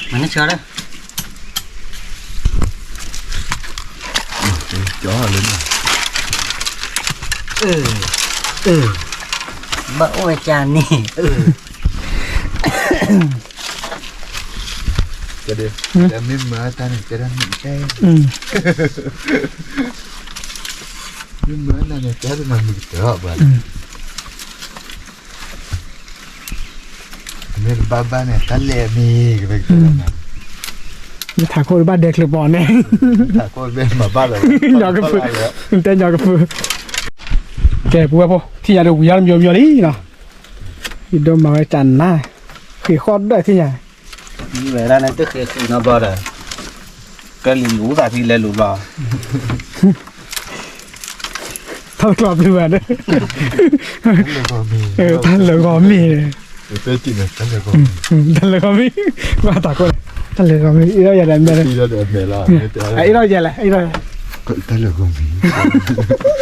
မၤန့ၢ်ဆၢဒီး, ကၠီလၢ, ဘၣ်အိၣ်ဝဲကန့ၣ်, တဲမ့ၢ်မၤတၢ်န့ၣ် တဲဒၣ်မ့ၢ်တဲ, မ့ၢ်မၤတၢ်န့ၣ် တဲဒၣ်မ့ၢ်ကတၢၢ်ဘၣ်, မ့ၢ်ကဘၣ်ဘၣ်န့ၣ် တၢ်လဲၤမံၤကဘၣ်ကတၢၢ်, မ့ၢ်ထးခိၣ်တဘၣ်ဒဲချၢပီၤန့ၣ်, ထးခိၣ်ဘၣ်မၤဘၣ်လီၤ, တဲညီကဖု, ကဲ ပုၢ်ဝဲၢ်ဖိ ထံၣ်ညါဒီးဝံၤအီၤတမံၤမံၤလံနီၤ, ယဒိးမၤဝဲကနၣ်, ဃ့ၢ်ဃီၣ်ဒၢၣ်ထံၣ်ညါ, မ့ၢ်ဝဲဒၣ်န့ၣ် တဃ့ၢ်ဃ့ၢ်နီတဘျီဒီး, ကဲလံၤလူၤသးထံလဲၤလူၤဘျီ ထီၣ်တကျီၢ်ပျုၢ်ဘၣ်ဒီး, တၢ်လၢာ်ဂီၤမ့ၢ်, တၢ်လၢာ်ဂီၤမ့ၢ်, ဘၣ်တၢ်ကိး, တၢ်လၢာ်ဂီၤမ့ၢ်, အ့ၣ်ဒီးယၤဒီးမဲာ်လီၤ, အ့ၣ်ဒီးယၤလဲၣ်, အ့ၣ်ဒီး, တၢ်လၢာ်ဂီၤမ့ၢ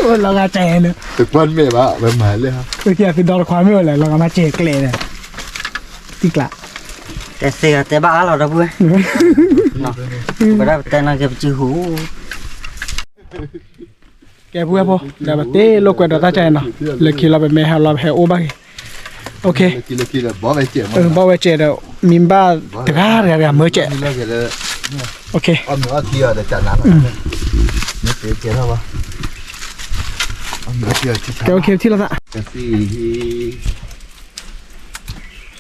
်, လီၤဂာ်ကဲန့ၣ်, တကွၢ်မဲာ်ဘၣ် ဝဲမၤလဲၣ်, သုဒီတခွါမ့ၢ်ဝဲလဲၣ် လီၤဂာ်မၤစဲၤကျဲန့ၣ်, တံကျး, တဲသ့ဂၤတဲဘၣ်အါလီၤဒီပုၢ်ဝဲၢ်, ဝဲဒၣ်ပတဲနီၢ်က့ၤပစုဟူ ကဲ ပုၢ်ဝဲၢ်ဖိ ဒီးပတ့လိာ်ကွဲဒီးတၢ်ကဲနီၤ, လၢခံလီၤပမဲဟဲလီၤပဟဲအိၣ်ဘၣ်က့ၤ, ဘီၣ်ဝဲစဲးဒီး မံဘၣ်တဂၤတဂၤတဂၤမၢစဲး, ကဲ ထံၣ်လိာ်သး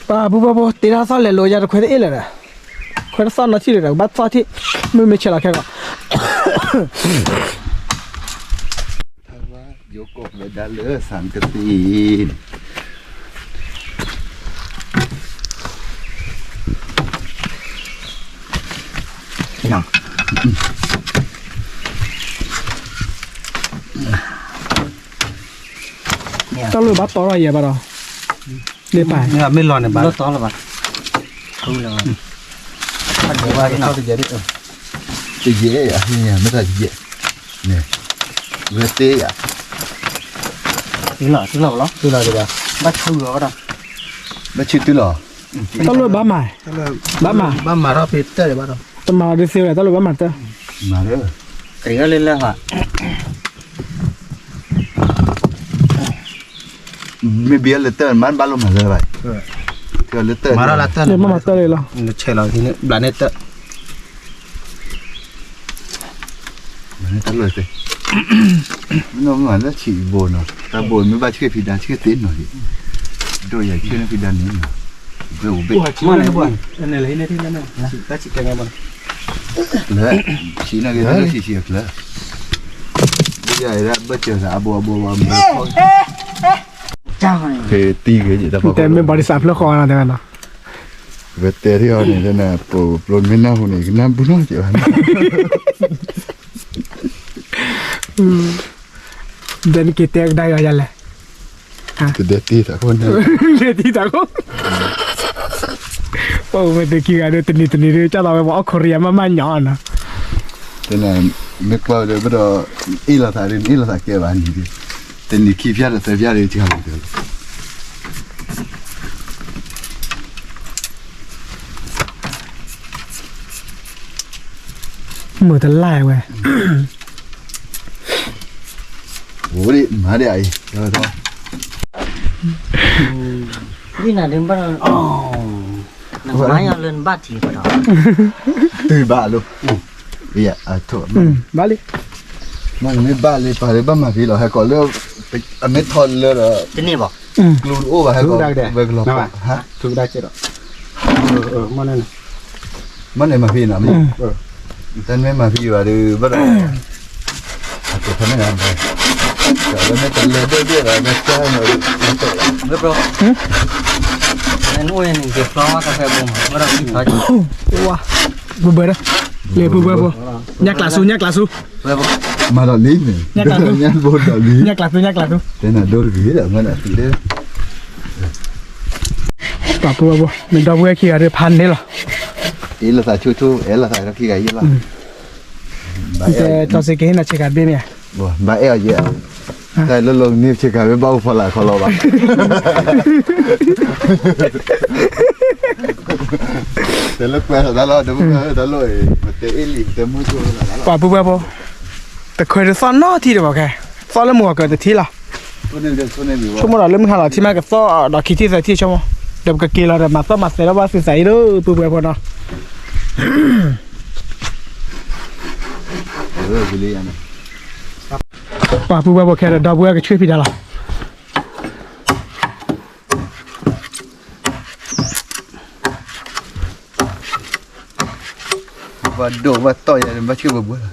ပှၤပုၢ်ဝဲၢ်ဖိ တ့ထီၣ်သီၣ်လဲၤလိာ်ယၤတခွဲးတအ့ၣ်လၢၤဒီး, ခွဲးတသီၣ်နီၤထံၣ်လၢၤဒီး ကဘၣ်သီၣ်ထံၣ်, မုၢ်မ့ၢ်ဆဲးလီၤခဲဂီၤ ယိၤကိးဝဲဒၣ်လၢ စၣ်ကသံၣ် တၢ်လိၣ်ဘၣ်တီထီၣ်ယဲဘၣ်ဒီး, မ့ၢ်လီၤန့ၣ်ဘၣ်, တယဲၢ်ယဲၢ်, မ့ၢ်တၢ်ယဲၢ်, ဝဲသ့ယၤ, တုၤလီၤ, တုၤလီၤလီၤ, ဘၣ်ဆူၣ်လီၤ, ဘၣ်ဆူၣ်တုၤလီၤ, တၢ်လိၣ်ဘၣ်မၤ, ဘၣ်မၤ, ဘၣ်မၤထီၣ်ဖဲတၢၢ်ဘၣ်ဒီး, တမၤအီၤဒ်သ့ဝဲ တၢ်လိၣ်ဘၣ်မၤတၢၢ်, မၤလၢ, က့ၤလၢလၢဟါ မ့ၢ်ဘၣ်လၢတၢၢ် မ့ၢ်ဘၣ်လိၣ်မၤလၢဘၣ်, လၢတၢၢ်, မ့ၢ်မၤတၢၢ်လီၤ, ဆဲးလီၤ, ဘျးန့ၣ်တၢၢ်, ဘျးန့ၣ်တၢၢ်လီၤ, မ့ၢ်နီၢ်မ့ၢ်လၢဆံးဘိနီၤ, တၢ်ဘိမ့ၢ်ဘၣ်ဆံးဖံးဒါ ဆံးသ့နီၤလံ, ဒိၣ်ယၤဆံးန့ၣ်ဖံးဒါန့ၣ်နီၤ, ဘၣ်အိၣ်ဘ့ၣ်, လၢ, ဆံးနီၤက့ၤ လၢဆံးဆံးအကျၢၤ ဘၣ်စၢၤသးအဘိအဘိအဘိ, တဲမ့ၢ်ဘၣ်ဒ်စးဖျၢၣ်ဃီနီၤတဲဝဲနီၤ, ဝဲတဲထံၣ်အီၤန့ၣ် ပပျိမ့ၢ်နၢ်ဟူန့ၣ် ကနၢ်ပူၤနီၤက့ၤဘၣ်, ဒဲနက့ၤတဲကဒါက့ၤအီၤယၤလဲၣ်, တဒဲတ့တၢ်ခိၣ်န့ၣ်, ဒဲတ့တၢ်ခိၣ် ပအိၣ်ဝဲသုခံဂၤဒီး တနံၤတနံၤဒီး ကၢ်လီၤဝဲပှၤအီၣ်ခိရံယါမးမးညီနီၤ, တနၤ, မ့ၢ်ကွၢ်ဝဲဒီး ပဒီး အ့ၣ်လိာ်သးဒီး အ့ၣ်လိာ်သးကဲဘၣ်န့ၣ်, တနံၤခံဖျၢၣ်ဒီးသၢဖျၢၣ်ဒီး ကလီၤ မုာ်တလၢ်ဝဲ, အိၣ်ဒံးမၤဒံးအံၤ, ဒ်နၤဒ်ဘၣ်, နမၤယၤလၢနဘၣ်ထံးပဒီး, တုၤဘၣ်လိ, ဘၣ်လံ, မ့ၢ်ဘၣ်လံပာ်လၢဘၣ်မၤဖံးလီၤ ဟဲကိးလၢ, အမ့ၢ်ထီၣ်လၢဒီး, တန့ၢ်ဘၣ်, ကျူတအိၣ်ဘၣ်ဟဲကိး, ဝဲကလီၤပာ်, ထုကဒါကဲဒီး, မ့ၢ်န့ၣ်မၤဖံးနီၤ, တၢ်မ့ၢ်မၤဖံးဘၣ်ဒီး ဘၣ်ဒီး, အကဖဲန့ၣ်, တလဲဒိၣ်ဒိၣ်ဒီး, မ့ၢ်, ပဘၢဒီး, လ့ပူဘၢဖိ, ညၣ်ကျးဆူ ညၣ်ကျးဆူ, မၤဒီးလံန့ၣ်, ညၣ်ကျးဆူ, ညၣ်ကျးဆူ, တဲနၤဒိတဂ့ၤဒီး မၤဒီးလံ, ပှၤပူဘၢဖိ မ့ၢ်ဒီပုၢ်ဝဲၢ်ခံဂၤဒီးဖးန့ၢ်လီၤ, အ့လီၤသးဆူထူ အဲၣ်လီၤသးဒီးခံဂၤယ့လီၤ, ကၠီစ့ကဟ့ၣ်နၤဆ့ကၤတဘ့ၣ်မ့ၢ်ဧါ, ဘၣ်အဲၣ်အီၤယဲ, တၢ်လၢလီၤကန့ၢ်ဆ့ကၤမ့ၢ်ဘၣ်အိၣ်ဖီလာ်ခီလီၤဘၣ် တဲလၢကွဲးလီၤတၢ်လီၤ, တၢ်လီၤ, ပှၤပူဘၢဖိ, တခွဲးတသီၣ်နီတထံၣ်တဘၣ်ခဲ, သီၣ်လၢမုၢ်ဂီၤကၢၤတထံၣ်လီၤ, ဆိကမိၣ်ဒီးလၢမုၢ်ဟါလီၤထံၣ်မးကသီၣ်ဒီးခံထံၣ်သၢထံၣ်ဆိကမိၣ်, ဒီးပကက့ၤလီၤဒီးမၤသီၣ်မၤသဲလီၤဘၣ်သုသးအံၤဒီး ပူဘၢဖိနီၤ ပှၤပူဘၢဖိခဲဒီး ဒီပုၢ်ဝဲၢ်ကဆှၢဖံးဒါလီၤ. ဘၣ်ဒိဘၣ်တီၢ်ယၤ ဘၣ်ဆှၢပဘှဲလီၤ.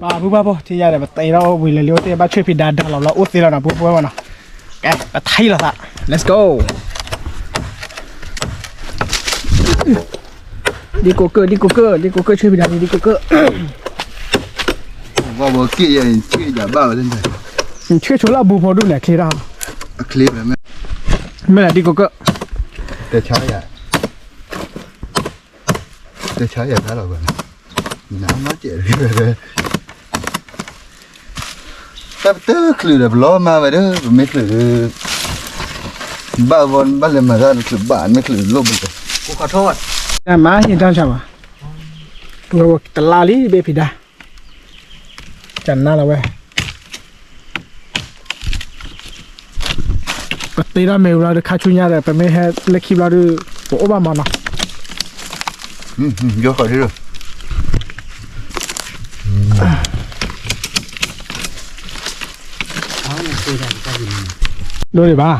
ပှၤပူဘၢဖိ ထံၣ်ယၤဒီး ပတဲထီၣ်ဝံၤလၢလံ အိၣ်တ့ၢ်ဘၣ်ဆှၢဖံးဒါဒါလီၤလီၤ အိၣ်သ့လီၤနီၤ ပူဘၢဖိနီၤ. ကဲ ပထံၣ်လိာ်သး let's go. ဒ်ကိးကၢၢ် ဒ်ကိးကၢၢ် ဒ်ကိးကၢၢ် ဆှၢဖံးဒါ ဒ်ကိးကၢၢ်. ဘၣ်ဘီက့ၣ်ယဲ ဆှၢယၤဘၣ်ဝဲ, ဆှၢဆိလၢအဘူးဖိဒူၣ်န့ၣ် အချ့ထီၣ်, မ့ၢ်လၢဒ်ကိးကၢၢ်, တဆါယၤ တဆါယၤတၢ်လီၤဘၣ်, နမ့ၢ်ကဲး, တၢ်ပတချုးဒီး ပလီၤမၤဝဲဒီး ပမ့ၢ်ချုးဒီး ဘၣ်ဝီဘၣ်လဲၤမၤတၢ် နချုးဘၣ် မ့ၢ်ချုးလိၣ်ဘၣ်, မၤဟ့ၣ်တၢ်ဆါဘၣ်, တလါလံ ဘ့ၣ်ဖံးဒါ ကနါလီၤဝဲ ပတ့ထီၣ်မ့ၢ်ဝံၤလီၤဒီး ခါဆူညါဒီး ပမ့ၢ်ဟဲလၢခံဘျီဒီး ပအိၣ်ဘၣ်မးနီၤ. ဒိၣ်ဒံးဘၣ်,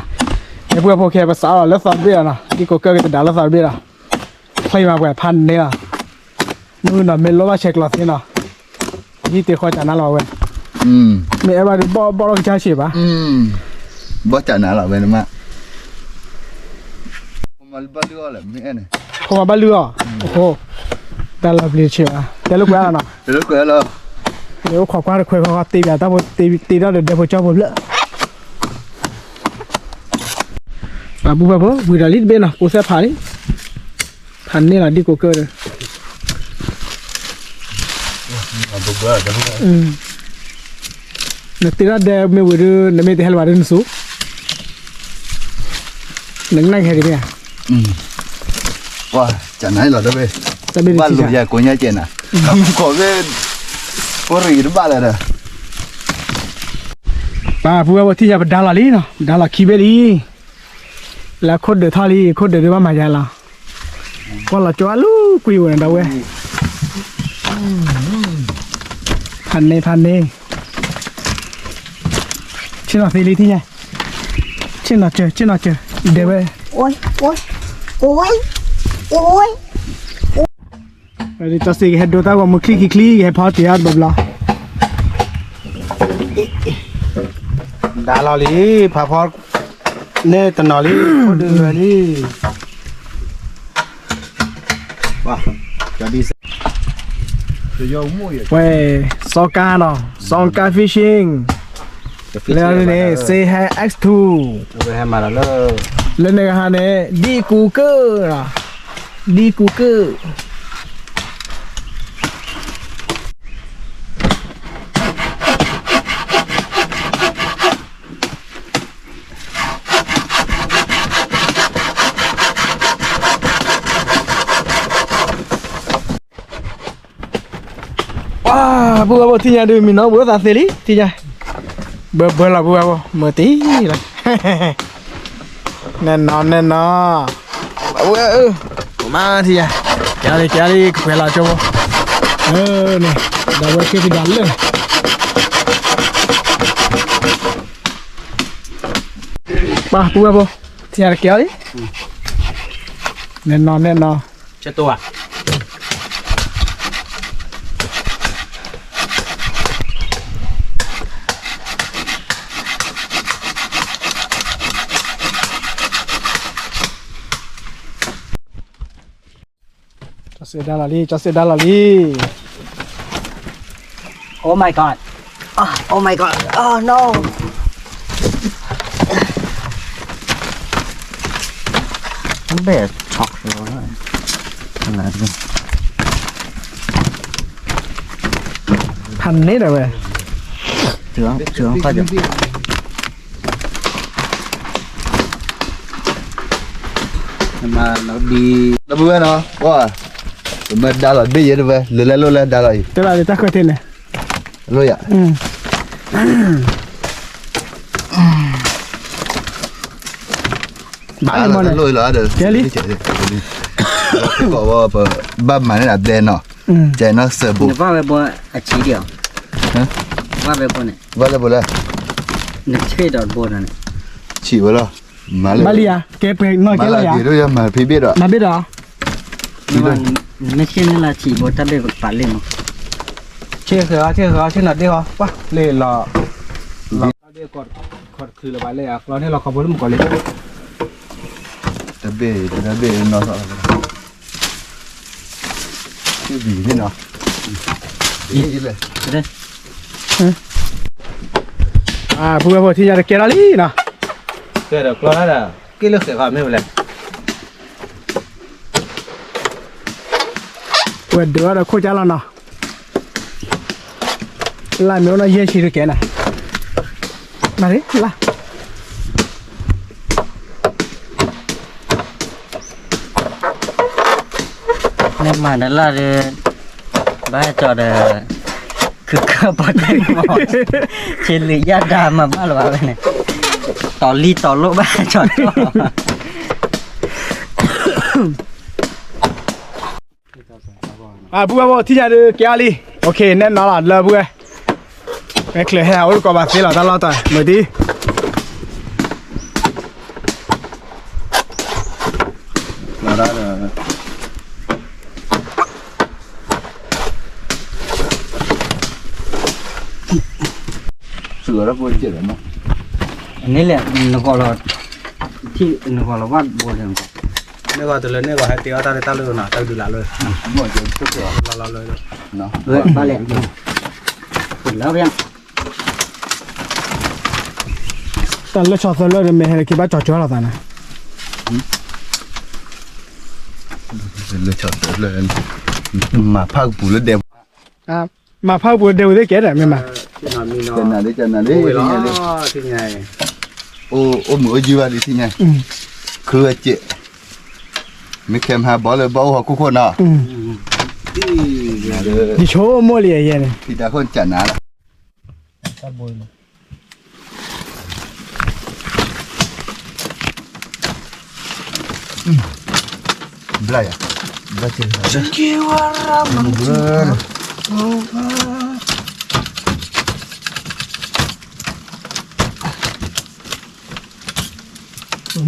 ဟဲပှဲၤဖိခဲ ပစးအီၤလၢသီတဘ့ၣ်အီၤနီၤ, ဒ်ကိးကၢၢ်က့ၤတဒါလၢသီတဘ့ၣ်လီၤ, ချံမးပှဲၤဖးန့ၢ်လီၤ, မုၢ်နီၤမ့ၢ်လိၣ်ဘၣ်ဆဲးကျိးသ့နီၤ, ဟံၣ်တ့ၢ်ဃီကနါလီၤဝဲ, မ့ၢ်အဲၣ်ဘၣ်ဒီးဘီၣ်ဘီၣ်လီၤကစၢ်ဆံးဘၣ်, ဘီၣ်ကနါလီၤဝဲန့ၣ်မး ဖိမၤဘၣ်လုၢ်အီၤ, ဖိမၤဘၣ်လုၢ်အီၤ, တၢ်လီၤပျံၤဆံးဘၣ်, တဲလိာ်ကွဲလီၤနီၤ, တဲလိာ်ကွဲလီၤ, အိၣ်ခိးကွၢ်တခွဲးဃီဃီ တ့ပၠးတၢ်ဖိ တ့ထီၣ်ဒီးဒဲဖိကၠီဖိဖျၢၣ် ပှၤပူၤဖဲဖိ ဝံၤဒီးလံတဘ့ၣ်နီၤ ကိးသဲဖးလံ, ဖးန့ၢ်လီၤဒ်ကိးကၢၢ်ဒီး နတ့ထီၣ်ဒဲမ့ၢ်ဝံၤဒီး နမ့ၢ်တဟဲလၢၤဘၣ်ဒီးနစူၤ, နကနၣ်ကဟဲဒ်မ့ၢ်ဧါ, ပှၤကနၣ်လီၤတဝဲ, ဘၣ်လိာ်ယၤကိးညါကဲနၤ, ခီမုၢ်ခိးဝဲ, ပရံးတဘၣ်လၢၤဒီး ပှၤပူၤဝဲပထံၣ်ယၤပဒါလီၤလံနီၤ, ပဒါလီၤခံဘ့ၣ်လံ, လၢခိၣ်ဒၢးထီၣ်လံ, ခိၣ်ဒၢးဒုးဘၣ်မၤယၤလီၤ, ကွၢ်လီၤကၠီအလူကွံဝဲန့ၣ်ဒီးဝဲ, ဖးန့ၢ်ဖးန့ၢ်, ဆ့ၣ်နီၤသ့လံထံၣ်ညါ, ဆ့ၣ်နီၤစၢၤ ဆ့ၣ်နီၤစၢၤ, ဒဲဝဲ တၢ်စ့ကဟဲဒိတၢ်ဂီၤမူ ချံခံချံ ကဟဲဖီတ့ၢ်အါတဘျီဘျီ, ဒါလီၤလံ, ဖးဖီန့ၢ်တနီၤလံ, ခိၣ်ဒုးလၢာ်လံ, ဝဲ စီၤကါနီၤ စီၤကါ fishing လၢန့ၣ် စ့ဟဲ X two လၢန့ၣ်ကဟါန့ၣ် ဒ်ကူကၢၢ်နီၤ ဒ်ကူကၢၢ် ပှၤ ပုၢ်ဝဲၢ်ဖိ ထံၣ်ညါဒုး မံၤနီၢ်ဘှံးသးသ့လံ ထံၣ်ညါ ဘၢဘၢလီၤ ပုၢ်ဝဲၢ်ဖိ မုာ်တံၢ်လီၤ နဲၣ်နီၤ နဲၣ်နီၤ ဝဲ မါထံၣ်ညါ ကဲလံ ကဲလံ ကပှဲၤလီၤကၠိဖိ န့ၣ် ဒီးဝဲက့ၤတဂၤလၢ ပှၤ ပုၢ်ဝဲၢ်ဖိ ထံၣ်ညါတကဲအီၤလံ နဲၣ်နီၤ နဲၣ်နီၤ ချက်တော့อ่ะ ကၠီစ့ဒါလီၤလံ ကၠီစ့ဒါလီၤလံ Oh my god. Ah, oh my god. Oh no. ဘဲၣ်ထီၣ်လီၤ ဖးန့ၣ်ဒီးဝဲ ကၠီ ကၠီ ခါကၠီ မၤလီၤဘံ လၢပဝဲနီၤ ပှၤ ပမ့ၢ်ဒါလီၤဘ့ၣ်ယဲတဝဲ လၢလဲလိၣ်လဲဒါလီၤအံၤ တဘၣ်လၢတၢ်ခွဲးထံးန့ၣ် လိၣ်ယၤ ဘၣ်လီၤလီၤဒီး ကဲလံ ဘၣ်မၤန့ၢ်ဒၣ်ဘျဲနီၤ ကဲနီၤစၢၤဘိ နဘၣ်ဝဲဘိအဆံးဒံးအီၤ ဘၣ်ဝဲဘိန့ၣ် ဘၣ်လၢဘိလၢ နဆ့ၣ်ဒီးဘိန့ၣ် ဆံးဝဲလီၤ မၤလၢ ဘၣ်လံဧါ ကဲပှဲၤနီၢ်ကဲလီၤဧါ မၤလၢက့ၤဒိၣ်ယၤမၤဖံးဘ့ၣ်ဒီး မၤဘ့ၣ်ဒီး နမ့ၢ်ဆ့ၣ်န့ၣ်လၢဆံးဘိတၢ်ဘ့ၣ်ပကပာ်လ့ၣ်မး ဆ့ၣ်ဃဲၤအီၤ ဆ့ၣ်ဃဲၤအီၤ ဆ့ၣ်နီၤဒ့ၣ်ဃီ ပှၤလ့ၣ်လီၤ လီၤ တၢ်ဘ့ၣ်ကီၢ်တချုးလၢၤဘၣ်လၢယၤ ကျီန့ၣ်လီၤခီဖိလၢမုၢ်ကီၢ်လံ တၢ်ဘ့ၣ် တၢ်ဘ့ၣ်နီၢ်ထီၣ်လီၤ ဘ့ၣ်ဘံၣ်န့ၣ်နီၤ ဘ့ၣ်လဲၣ် အပုၢ်ဝဲၢ်ဖိ ထံၣ်ညါတကဲထီၣ်လံနီၤ ကဲဒီးကျီတၢ်ဒီး က့ၣ်လၢဃဲၤဃီမ့ၢ်ဝဲလဲၣ် ဝဲဒုးအီၤဒီးခိၣ်ကၢ်လီၤနီၤ လၢမ့ၢ်အိၣ်နီၢ်ယဲၢ်ဆံတကဲနၤ နၤရ့လၢ နမၤနလၢ်ဒီး ဘၣ်ကၠီဒီး ခုကပီၤတဲမီၤ ဆ့လံယၣ်ဒါမၤဘၣ်လၢၤဘၣ်ဝဲန့ၣ် တီၤလံတီၤလိၣ်ဘၣ်ကၠီကၠီ အပုၢ်ဝဲၢ်ဖိ ထံၣ်ညါဒုးကဲအီၤလံ okay နဲၣ်နီၤလီၤ လၢပုၢ်ဝဲၢ် မ့ၢ်ချၢဟဲအိၣ်တကိးဘၣ်သ့လီၤ တၢ်လီၢ်တၢ် မုာ်ဒံး န့ၣ်လဲၣ် နဂီၢ်လီၤ ထံၣ်နဂီၢ်လီၤဘၣ်ဘိန့ၣ် န့ၢ်ဂီၤတုၤလၢန့ၢ်ဂီၤဟဲတ့အီၣ်တၢ်လၢတၢ်လၢနီၤ တၢ်ဒုးလးလၢ လီၤလီၤလၢ ဘၣ်လဲၣ် လၢ တၢ်လၢဆီသၢလၢဒီးမ့ၢ်ဟဲလၢခံဘၣ်ကၠီကၠီလီၤသးန့ၣ် လၢဆီသၢလၢ မၤဖးကပူၤလၢဒဲး မၤဖးကပူၤလၢဒဲးဝဲသ့ၣ်ကဲဒီးမ့ၢ်မး ကနၤလံ ကနၤလံ အိၣ်မုာ်အိၣ်ယုၢ်ဘၣ်လံထံၣ်ညါ ခုဝဲစဲး မ့ၢ်ခဲမဟါဘီလၢဘီအိၣ်ဟီၣ်ခိၣ်ခိၣ်နီၤ ယဆိကမိၣ်လံယဲန့ၣ် ဖံတၢ်ခိၣ်ကနၤလီၤ ဘျါယၤ ဘျါက့ၤ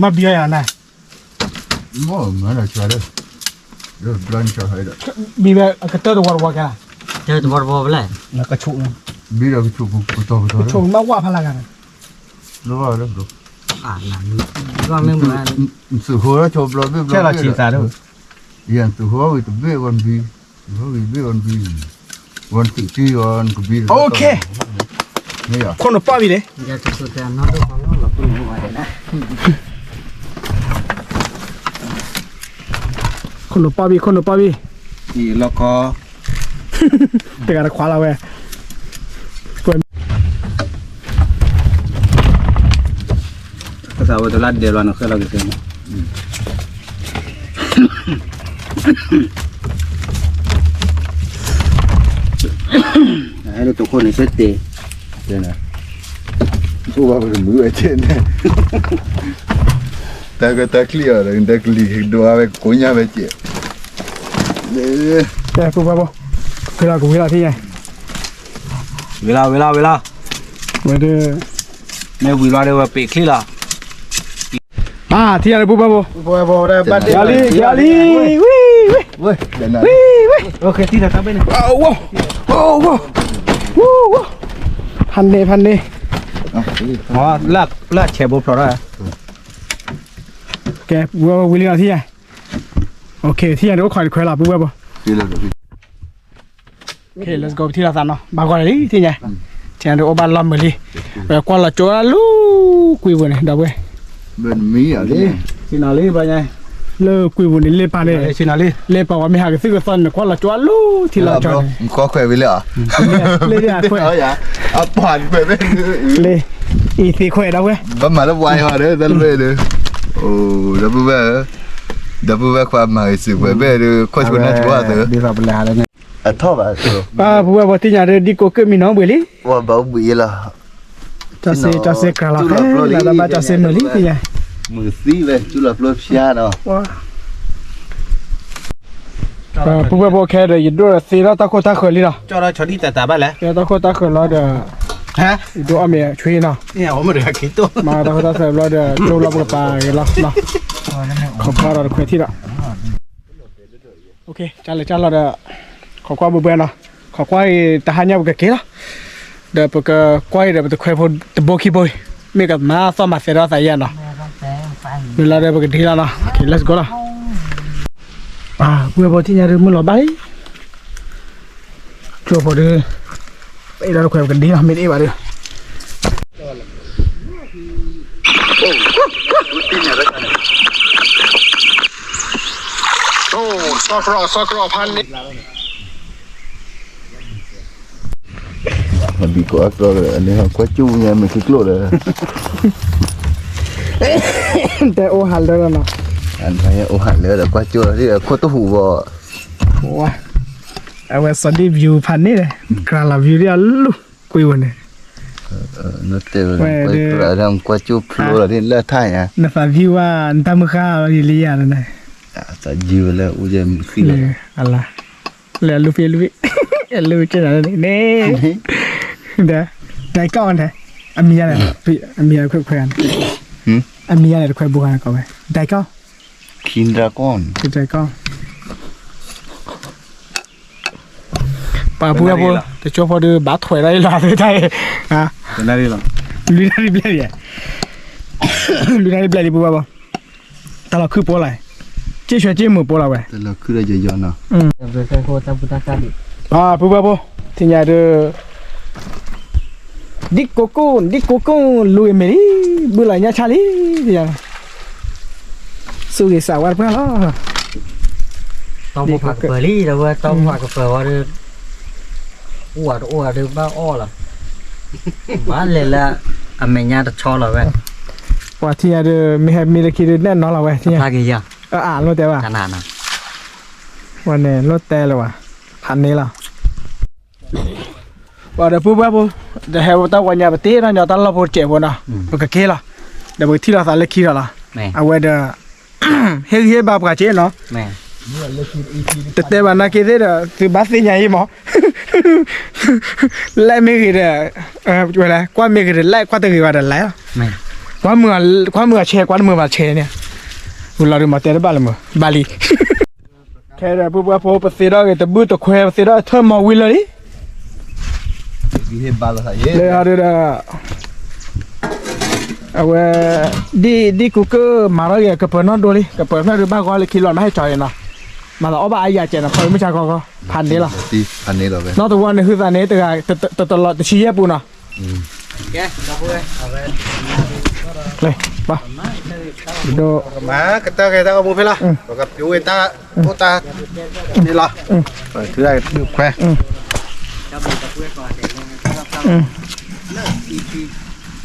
မ့ၢ်ဘျါယၤနၤ မ့ၢ်မၤဒီးကၠီဒီး ဘျါကၠီဒီး ဘံဝဲအကတၢၢ်တဝီတဝီကဲ တၢၢ်တဝီတဝီဖဲလဲၣ် နကဆိၣ် ဘံဒီးကဆိၣ်ကတီၤကတီၤ ကဆိၣ်မ့ၢ်ဝါဖးလာ်ဂၤန့ၣ် လီၤလီၤ ဘျီမ့ၢ်မၤ သုးဃိလီၤဆိဘျီဘ့ၣ်ဘျီ ဆဲလီၤဆံးသးဒိၣ် ယသုဟီဝံၤတဘ့ၣ်ဝံၤဘံ, သုဟီဝံၤတဘ့ၣ်ဝံၤဘံ, ဝံၤသုးကံဝံၤကဘံ, မ့ၢ်ယၤ, ခိၣ်နူာ်ပီၣ်ဘံန့ၣ်, ခိၣ်နူာ်ပီၣ်ဘံ ခိၣ်နူာ်ပီၣ်ဘံ, လီၤခီ, တဂၤတခွးလီၤဝဲ. ကစးဝဲတလါဒဲးလီၤနဃဲလီၤက့ၤသ့န့ၣ်, ဟဲလၢတခိၣ်န့ၣ်စ့တ့ၢ်, တဲနၤ, အိၣ်ဘၣ်ပတမုာ်ဝဲကဲန့ၣ်, တၢ်ကတၢ်ချံၣ်အီၤဒီး တၢ်ကလံၤဒိးဝဲကိးညါဝဲကဲ, တဲပူၤဘၣ်ဘိ, ကလီၤကဝံၤလီၤထံၣ်ညါ, ဝံၤလီၤ ဝံၤလီၤ ဝံၤလီၤ, ဝဲဒၣ်, မ့ၢ်ဝံၤလီၤဒီးဝဲပ့ၤချံၣ်လီၤ. ထံၣ်ညါလၢပူၤဘၣ်ဘိ, ကလံၤ ကလံၤ, ဝံၤ ဝံၤ ဝံၤ ဝံၤ, ဖးန့ၢ် ဖးန့ၢ်, လၢဆဲးဘိဖျိးထီၣ်, ကဲ ဝံၤလံလီၤထံၣ်ညါ, ထံၣ်ညါဒီးအိၣ်ခိးတခွဲလီၤ ပူၤဘၣ်ဘိ. Let's go ပထံၣ်လိာ်သးနီၤ ဘၣ်ဂီၤလံ ထံၣ်ညါ, ထံၣ်ညါဒီးအိၣ်ဘၣ်လီၢ်မုာ်လံ, ကွၢ်လီၤကၠိလၢကွံာ်ပူၤန့ၣ် ဒီပုၢ်ဝဲၢ်, လၢကွံာ်ပူၤန့ၣ် လ့ၣ်ပာ်န့ၣ်, လ့ၣ်ပာ်ဝဲမ့ၢ်ဟးကသုၣ်ကသီန့ၣ် ကွၢ်လီၤကၠိလၢထံလီၤကၠိန့ၣ်, လ့ၣ်ခွဲး, လ့ၣ်အံၤသ့ခွဲးဒီပုၢ်ဝဲၢ်, ဘၣ်မၤလၢပှၤအံၤဒီး, ဒီပုၢ်ဝဲၢ်, ဒီပုၢ်ဝဲၢ်ခွါမၤဂ့ၤစ့ၢ်ကီးဘၣ်ဒီး ခီၣ်ဆိနၢ်ဆိအသး အထီၣ်ဘၣ်, ပူၤဘၣ်ဘိ သ့ၣ်ညါဒီး ဒ်ကိးကၢၢ်မံနီၤဘှံးလံ, ဝဘၣ်အိၣ်ဘှံးအံၤလီၤ, ကၠီစ့ ကၠီစ့ကြၢးလီၤ, လၢဘၣ်ကၠီစ့မုာ်လံ သ့ၣ်ညါ, မုာ်သံဝဲ ကၠူလီၤပျိဖျါနီၤ, ပူၤဘၣ်ဘိ ခဲဒီး ယဒိၣ်ဒီးသ့ထီၣ်တၢ်ခိၣ်တၢ်ဃၢၤလံနီၤ, တၢ်ခိၣ်တၢ်ဃၢၤလီၤဒီး, ယဒိၣ်အီၣ်မ့ၤဆွံနီၤ, မၤတၢ်ခိၣ်တၢ်ဃၢၤဘျီဒီး ကၠိလီၤပကပၤဂ့ၤလီၤ, ခိးကွၢ်ဒီးတခွဲထံၣ်ဒီး ကၢ်လဲၤကၢ်လီၤဒီး, ခိးကွၢ်ဘှဲဘှဲနီၤ, ခိးကွၢ်အံၤ တဟါညါပကက့ၤလီၤ, ဒီးပကကွၢ်အံၤဒီး ပတခွဲဖိတဘိခံဘိအံၤ, မ့ၢ်ကမၤသီၣ်မၤသဲဒီးသးယဲနီၤ, မ့ၢ်လီၤဒီးပကဒ့လီၤနီၤ, let's go လီၤ, ပူၤဘၣ်ဘိ သ့ၣ်ညါဒီး မုၢ်လီၤဘၣ်လံ, ကၠိဖိဒီး, အ့ၣ်ဒီးတခွဲပကဒ့လီၤ မ့ၢ်တအ့ၣ်ဘၣ်ဒီး စီၤကြီ စီၤကြီဖးန့ၣ်, ဘံကိးအကျိၤဒီး အန့ၣ်ကွၢ်ကၠိညါ မ့ၢ်ခံကျိၤဒီး, တဲအိၣ်ဟးလၢလီၤနီၤ, အိၣ်ဟးလၢဒီး ကွၢ်ကၠိလီၤ ခိၣ်တဟူးဘၣ်, အဝဲစီၤဒံၣ် view ဖးန့ၣ်, ကြၢးလီၤ view ဒ်အလူၤကွံာ်ဝဲန့ၣ်, တဲဝဲ ကွၢ်ကၠိဖျိလီၤလၢထါညါ, နသး view ဘၣ် နတၢ်မုၢ်ဃၢ်လံယၤလီၤန့ၣ်, သး view လၢအိၣ်ယဲမုၢ်သံလီၤ, အလါ, လၢအလူၤဖံလူၤဖံ, အလူၤကဲနၤန့ၣ်, ဒီး ဒဲကီၢ်န့ၣ်, အမံၤယၤန့ၣ်, အမံၤယၤခွဲးခွဲး, အမံၤယၤန့ၣ်တခွဲးဘိခါန့ၣ်ကိးဝဲ, ဒဲကီၢ်, ခ့ဒဲကီၢ်, ခ့ဒဲကီၢ် ပှၤပူၤဝဲဖိ, တကၠိဖိဒီး ဘၣ်ထွဲးဒၣ်အံၤလီၤ သ့တၢ်အံၤ, လွံၢ်နၣ်ရံၣ်ဘျဲၣ်လံ, လွံၢ်နၣ်ရံၣ်ဘျဲၣ်လံ ပူၤဘၣ်ဖိ, တၢ်လီၤခုၣ်ပိလီၤ, က့ၢ်ဆွဲက့ၢ်မုာ်ပိလီၤဝဲ, ပူၤဘၣ်ဖိ, သ့ၣ်ညါဒီး ဒ်ကိးကိၢ် ဒ်ကိးကိၢ် လူၤအမ့ၢ်လံ, ဘုလီၤညါဆါလံ, သ့ၣ်ညါ, စူၢ်ဂ့ၤစးဝါတပှၢ်လီၤ, တီၢ်မိၢ်ဖးကပၢၤလံ ဒီးဝဲ တီၢ်မိၢ်ဖးကပၢၤဝဲဒီး, အိၣ်ဝဲတအိၣ်ဝဲဒီးဘၣ်အီၣ်လီၤ, ဘၣ်လဲၤလၢ အမဲာ်ညါတဆီလီၤဝဲ, ပှၤထံၣ်ညါဒီး မ့ၢ်ဟဲမ့ၢ်တခံဒီး နဲၣ်နီၤလီၤဝဲ ထံၣ်ညါ, အါ လိၣ်တဲဘၣ်, ဝဲန့ၣ်လိၣ်တဲလၢၤဘၣ်, ဖးန့ၢ်လီၤ ပှၤဒီးပူၤဘၣ်ဖိ, ဒီးဟဲဝဲတၢ်ဝီညါ ပတ့ထီၣ်ညီတၢ်လီၢ်ဖိတစဲးဖိနီၤ, ပကက့ၤလီၤ, ဒီးပကထံၣ်လိာ်သးလၢခံဒီးလီၤ, အဝဲဒီး, ဟ့ၣ်ဂံၢ်ဟ့ၣ်ဘါပှၤက့ၤနီၤ, တတဲဘၣ်နာ်က့သ့ၣ်ဒီး သုဘၣ်သ့ၣ်ညါအံၤမး, လဲၣ်မ့ၢ်ဂ့ၤဒီး, ကွၢ်မ့ၢ်ဂ့ၤဒီးလဲၣ် ကွၢ်တဂ့ၤဘၣ်ဒီးလဲၣ်, ကွၢ်မုာ်အီၤဆဲး ကွၢ်တမုာ်ဘၣ်ဆဲးန့ၣ်, ဝံၤလီၤဒီးမၤတဲတဘၣ်လၢမုာ် ဘၣ်လံ ခဲဒီး ပူၤဘၣ်ဖိ ပသ့ထီၣ်ဂ့ၤတဘုၣ်တခွဲး ပသ့ထီၣ်ထၢၣ်မီၤဝံၤလၢာ်လံ, လၢဟီဒုဒီး, အဝဲ, ဒ်ကူကၢၢ်မၤထီၣ်ဂ့ၤ ကပၢၤနီၣ်ဒိလံ ကပၢၤဖျၢၣ်ဒုးဘၣ်ဂီၤလၢခံလီၤ မ့ၢ်ဟဲကၠီၤအံၤနီၤ, မၤသးအီၣ်ဘၣ်အါယၤကဲးနီၤ ဖီမုၢ်ဆါခီခီ ဖးန့ၢ်လီၤ. ဖးန့ၢ်လီၤဝဲ နီၢ်တဝီန့ၣ် ဟုသးန့ၣ် တဂၤတလီၤတဆံယဲၢ်ပူၤနီၤ. ကဲ, ဒိၣ်, မၤကတၢၢ်က့ၤတၢ်ဂီၤမူဖဲလီၤ, ပကပြူဝဲတၢ်အိၣ်တၢ်န့ၣ်လီၤ, ပထုဒၣ်ခွဲ ဝါ မတရၣ် EP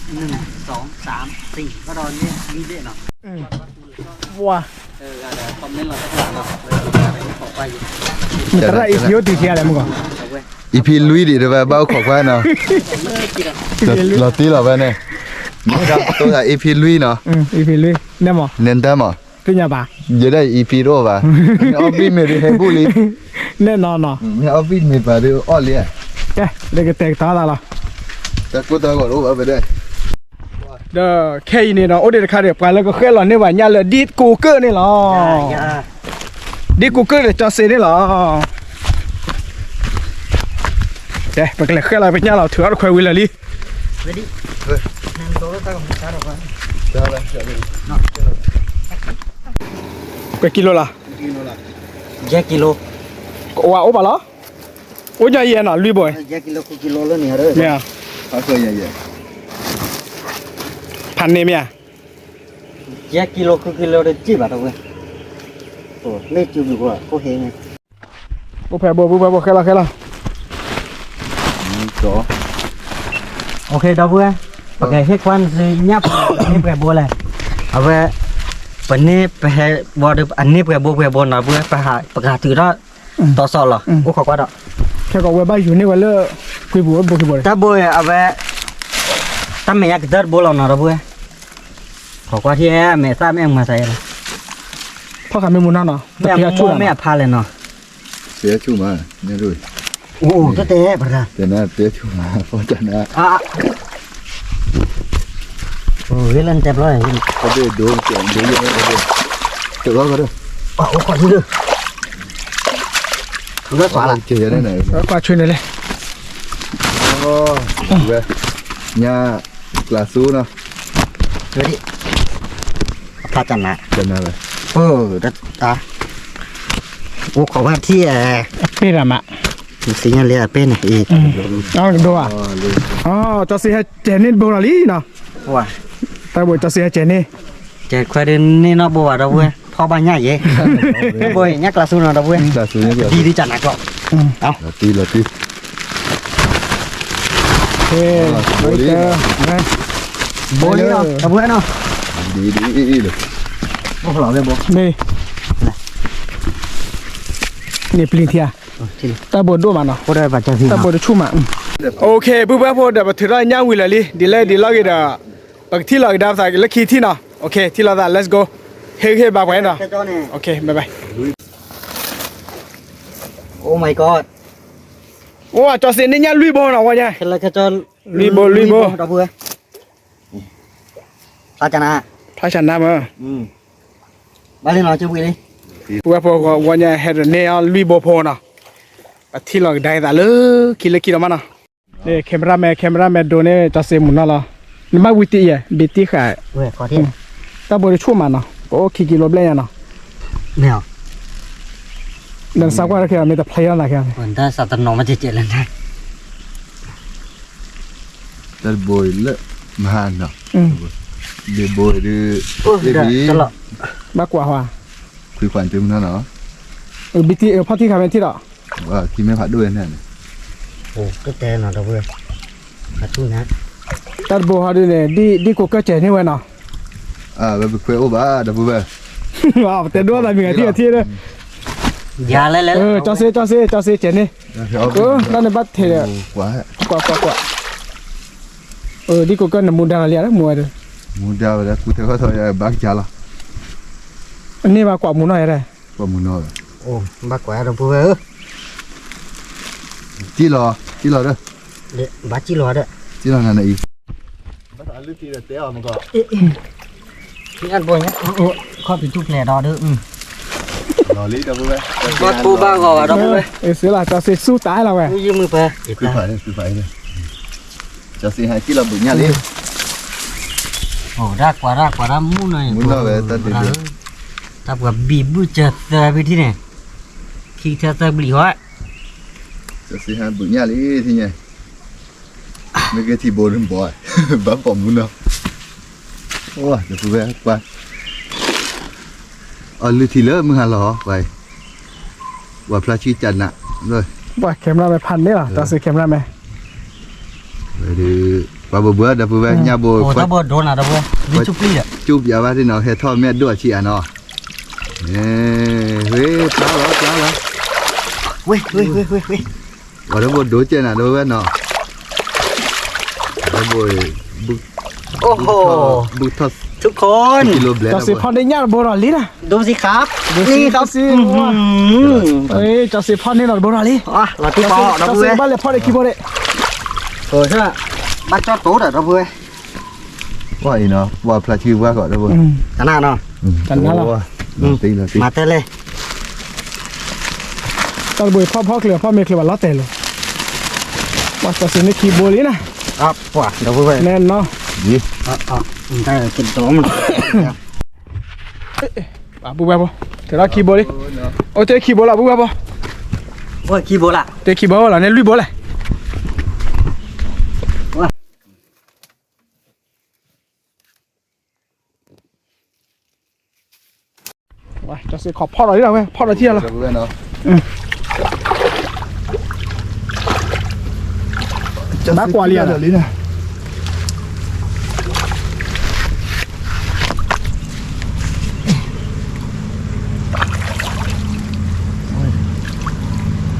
အိၣ်တံၢ်ခံဂၤလဲၣ်မုၢ်ဂီၤ, EP လွံၢ်ဒံးတဝဲဘၣ်အိၣ်ခိးကွၢ်နီၤ, လီၤတံၢ်လီၤဝဲန့ၣ်, မ့ၢ်ဒၣ်တိၢ်သး EP လွံၢ်နီၤ, EP လွံၢ် နဲမး, နဲတၢ်မး, သ့ၣ်ညါဘၣ်, ယဲဒၣ် EP တအိၣ်ဘၣ်, မ့ၢ်အီၣ်ဘံၣ်မ့ၢ်ဒုးဟဲဘူၣ်လံ, နဲနီၤနီၤ, မ့ၢ်အီၣ်ဘံၣ်မ့ၢ်ပှၤဒုးအီၣ်လံ, ကဲ, လၢကတဲာ်ကတီၤသးလီၤ, တၢ်ကိၢ်တၢ်ဂီၤတအိၣ်ဘၣ်ဖဲဒၣ် ဒီးခဲအံၤန့ၣ်ဒီး အိၣ်ဒံးတခါဒီး ပှၤလၢကဃဲၣ်လီၤန့ၢ်ပှၤညၣ်လၢဒ်ကူကၢၢ်န့ၣ်လီၤ. ဒ်ကူကၢၢ်ဒီးကၠီစ့န့ၣ်လီၤ. ကဲ ပကလဲၤဃဲၣ်လီၤပညၣ်လီၤ ထုးအီၣ်တခွဲဝံၤလၢာ်လံ. ပှဲၤကံလိလီၤ. ယဲၢ်ကံလိ, ကဝါအိၣ်ဘၣ်လီၤ. အိၣ်ညီယဲၢ်နီၤ လွံၢ်ဘိ, ယဲၢ်ကံလိ ဃုကံလိလၢန့ၣ်, မ့ၢ်ဧါ, ဖးန့ၢ်မ့ၢ်ဧါ, ယဲၢ်ကံလိ ဃုကံလိတစံၣ်ဘၣ်တဝဲ, လၢကၠူဘျုးကွၢ် အိၣ်ဟ့ၣ်န့ၣ်, အိၣ်ဖဲဘိ ဘိဖဲဘိ ဃဲလီၤ ဃဲလီၤ. ဒီပုၢ်ဝဲၢ်, ပကဟ့ၣ်ကွၢ်နသုညၣ်ပှဲၤ န့ၢ်ပှဲၤဘိလဲၣ်, အဝဲ, ပန့ၢ်ပဟဲဘိဒီး အန့ၢ်ပှဲၤဘိပှဲၤဘိနီၤ ဒီပုၢ်ဝဲၢ် ပဟးပကဟးတုၤထီၣ် တီစီလီၤ အိၣ်ခိးကွၢ်ဒီး, ခဲကီးဝဲဘၣ်ယူၤန့ၢ်ဝဲလၢ ကွံပူၤဝဲဘိခံဘိန့ၣ် တၢ်ဘိအဝဲ, တၢ်မဲာ်ညါကတၢၢ်တဘိလီၤနီၤ ဒီပုၢ်ဝဲၢ်, ခိးကွၢ်ထံၣ်မဲာ်သၣ်မ့ၢ်မၤသးယဲလီၤ, ဖီၣ်ဃာ်မ့ၢ်မူနီၢ်နီၤ တပျီဆူၣ်မ့ၢ်အဖါလဲၣ်နီၤ, တပျီဆူၣ်မး, အိၣ်တတဲပရၤ, တပျီဆူၣ်မး ဖီၣ်တနၤ, ဂ့ၤလၢနတဲပျီ, တဘ့ၣ်ဒိ, တဘ့ၣ်, တဘ့ၣ်, အိၣ်ခိးထံၣ်လၢ ကွၢ်ဆွေးနွေးလဲၣ်, ဝဲ, ညါ, ကျးစူနီၤ, ဖျါကနၤ, ကနၤဝဲ, အိၣ်ခိးဝဲထံၣ်, အပ့ၢ်ရမး, သ့ၣ်ညါလၢအပ့ၢ်န့ၣ်, ကဒိၣ်ဧါ, ကၠီစ့ဟဲကဲၤန့ၢ်ဘိလီၤလံနီၤ, တၢ်ဘိကၠီစ့ဟဲကဲၤန့ၢ် ကဲခွဲးဒ်န့ၣ်နီၢ်ဘိဘၣ်ဒီပုၢ်ဝဲၢ် ဖီၣ်ဘၣ်ညၣ်ယဲ, ဘိညၣ်ကျးစူနီၤ ဒီပုၢ်ဝဲၢ်, ဒ်ဒ်ကနၤကျီၢ်, လီၤတံၢ်လီၤတံၢ်, ဘိလံနီၤ ဒီပုၢ်ဝဲၢ်နီၤ, ဒ်ဒ်, ဘိလီၤဝဲဘိ, မ့ၢ်, န့ၣ်ပျံၤထံဧါ, တၢ်ဘိဒိၣ်မးနီၤ, တၢ်ဘိတဆူၣ်မး, OK ပုၢ်ဝဲၢ်ဖိဒီး ပထုးထီၣ်ညၣ်ဝံၤလၢာ်လံ ဒ်လဲၣ်ဒ်လဲၣ်ဂ့ၤဒီး ပကထံၣ်လိာ်ကဒါပသးလၢခံထံၣ်နီၤ, OK ထံၣ်လိာ်သး let's go, ဟ့ၣ်ဂံၢ်ဟ့ၣ်ဘါပှၤနီၤ, OK bye bye, Oh my god, အိၣ်ကၠီစ့န့ၢ်ညၣ်လွံၢ်ဘိနီၤ ဝဲညါ, လွံၢ်ဘိလွံၢ်ဘိ, ဖျါကနၤ, ဖျါကနၤမး, ဘၣ်လံနီၤ ကဝံၤလံ, ပုၢ်ဝဲၢ်ဖိဝဲညါဟဲဒီးန့ၢ်အီၤလွံၢ်ဘိဖိနီၤ, ပထံၣ်လိာ်ကဒါအသးလၢခံလၢခံလီၤမးနီၤ, န့ၣ် camera man camera man ဒိးန့ၢ်ကၠီစ့မူၤနီၢ်လီၤ, နဘၣ်ဝံတံၢ်ယဲ ဘံတံၢ်ဃာ်, တၢ်ဘိတဆူၣ်မးနီၤ ပအိၣ်ခံကံလိဘျဲၣ်ညါနီၤ, နစးကွၢ်တၢ်ခဲအံၤ မ့ၢ်တဖျဲးအီၣ်နၤခဲအံၤ, တၢ်စးတနီၤမးကဲကဲလၢနၤ, တၢ်တဘိလၢမဟါနီၤ, ဘ့ၣ်ဘိဒုး, ဘၣ်ကွၢ်ဟါ, ခွံခွါတုၤမနီၤနီၤ, ဘံတံၢ်ဖီၣ်ထံခါမ့ၢ်ထံၣ်ဒီး, ခံမ့ၢ်ဖးဒိၣ်ဝဲန့ၣ်, တတဲနီၤ ဒီပုၢ်ဝဲၢ်, တၢ်တဘိဟီဒုးန့ၣ် ဒ်ကိးကၢၢ်စဲးန့ၢ်ဝဲနီၤ, ဝဲပခွဲးအိၣ်ဘၣ် ဒီပုၢ်ဝဲၢ်, ပတဲဒိၣ်သးမံၤဂၤထံၣ်ဂၤထံၣ်ဒီး, ကၠီစ့ ကၠီစ့ ကၠီစ့စဲးန့ၢ်, တၢ်န့ၣ်ဘၣ်ထဲးဒီး, ကွၢ်ကွၢ်ကွၢ်, ဒ်ကိးကၢၢ်န့ၣ်မူဒါလီၤလံဧါ မူဝဲဒီး, မူဒါဝဲဒၣ် ကူထဲခီၣ်ထီၣ်ယဘၣ်ကစၢ်လီၤ, အန့ၢ်ဘၣ်ကွၢ်မူနီၢ်ယဲဒၣ်, ကွၢ်မူနီၢ်, ဘၣ်ကွၢ်ဒီပုၢ်ဝဲၢ်ဧၢ, စံၣ်လီၤ စံၣ်လီၤဒီး, ဘၣ်စံၣ်လီၤဒီး, စံၣ်လီၤနၤနအံၤ, ဘၣ်သးလၢခံဒီးတဲအီၤမကီး, ခီၣ်ဖံးထူၣ်ဖျဲးဒီးဒုး, လီၤလံဒီပုၢ်ဝဲၢ်, ဘၣ်ကိၢ်ဘၣ်ဂီၤဘၣ်ဒီပုၢ်ဝဲၢ်, စ့လီၤ ကၠီစ့ဆူၣ်တၢ်လီၤဝဲ, ယမုၢ်ပၢ်, ကၠီစ့ဟဲက့ၤလီၤဘုးညၣ်လံ, အိၣ်ဒၣ်ကွၢ်ဒၣ်ကွၢ်ဒၣ်မူနီၢ်, မူနီၢ်ဝဲတၢ်ဒုး, တၢ်ပှၤဘံၣ်ဘုၣ်စၢၤသၢဖံထံၣ်န့ၣ်, ခံထၢသၢဘျံးဟီ, တၢ်စံးဟးဘုးညၣ်လံထံၣ်ညါ, မ့ၢ်က့ၤထံဘိတဘီ, ဘၣ်ပိာ်မူနီၤ, အိၣ် ဒီပုၢ်ဝဲၢ်ကွၢ်, အီၣ်လုၢ်ထံလၢမုၢ်ဟါလီၤ, ပှၤဖျါဆံကနး, ပှၤ camera မ့ၢ်ဖးန့ၢ်လီၤ, တၢ်စံး camera မ့ၢ် ပှၤဘိးဘိးဒီပုၢ်ဝဲၢ်ညၣ်ဘိ, တၢ်ဘိဒိနၤဒီပုၢ်ဝဲၢ်, ကၠူပျးဘၣ်သ့ၣ်နီၤ, ဟဲထီၣ်မ့ၢ်အဒိၣ်အဆံးအါနီၤ, ဝ့ၢ် ပျါလီၤပျါလီၤ, ဝ့ၢ် ပှၤဒီဘိဒိကဲနၤဒီပုၢ်ဝဲၢ်နီၤ, ဒီဘိ, အိၣ်ဟိ, ဘုထီၣ်, တၢ်စံးဖီၣ်န့ၢ်ညၣ်တဘိဒီးလံနီၤ, ဒိစံးခါ, ဒိစံးခါ, ကၠီစံးဖီၣ်န့ၢ်နီၤတဘိဒီးလံ, လီၤတံၢ်ပီဒီပုၢ်ဝဲၢ်, ဘၣ်လဲၤဖီၣ်ဒီးခံဘိဒီး, ဘၣ်ကၠီတိဒီးဒီပုၢ်ဝဲၢ်, ပှၤအံၤနီၤ ပှၤဖျါဆံဝါဃီဒီပုၢ်ဝဲၢ်, တနၤနီၤ, တနၤလီၤ, မၤတဲလဲၣ်, တၢ်တဘိဖီၣ်ဖီၣ်ချုးဖီၣ်မ့ၢ်ချုးဘၣ်လီၤတဲာ်လီၤ, ပှၤကၠီစံးန့ၢ်ခံဘိလံနီၤ, ပှၤဒီပုၢ်ဝဲၢ်, နဲနီၤ, တဒီမ ပုၢ်ဝဲၢ်ဖိ, ထုးထီၣ်ခံဘိလံ, အိၣ်တ့ၢ်ခံဘိလီၤ ပုၢ်ဝဲၢ်ဖိ, အိၣ်ခံဘိလီၤ, တ့ၢ်ခံဘိလီၤ န့ၣ်လွံၢ်ဘိလဲၣ်, ကၠီစံးခီၣ်ဖီၣ်ဒီးလံလီၤဝဲ ဖီၣ်ဒီးထံၣ်လီၤ, ဘၣ်ကွၢ်လံ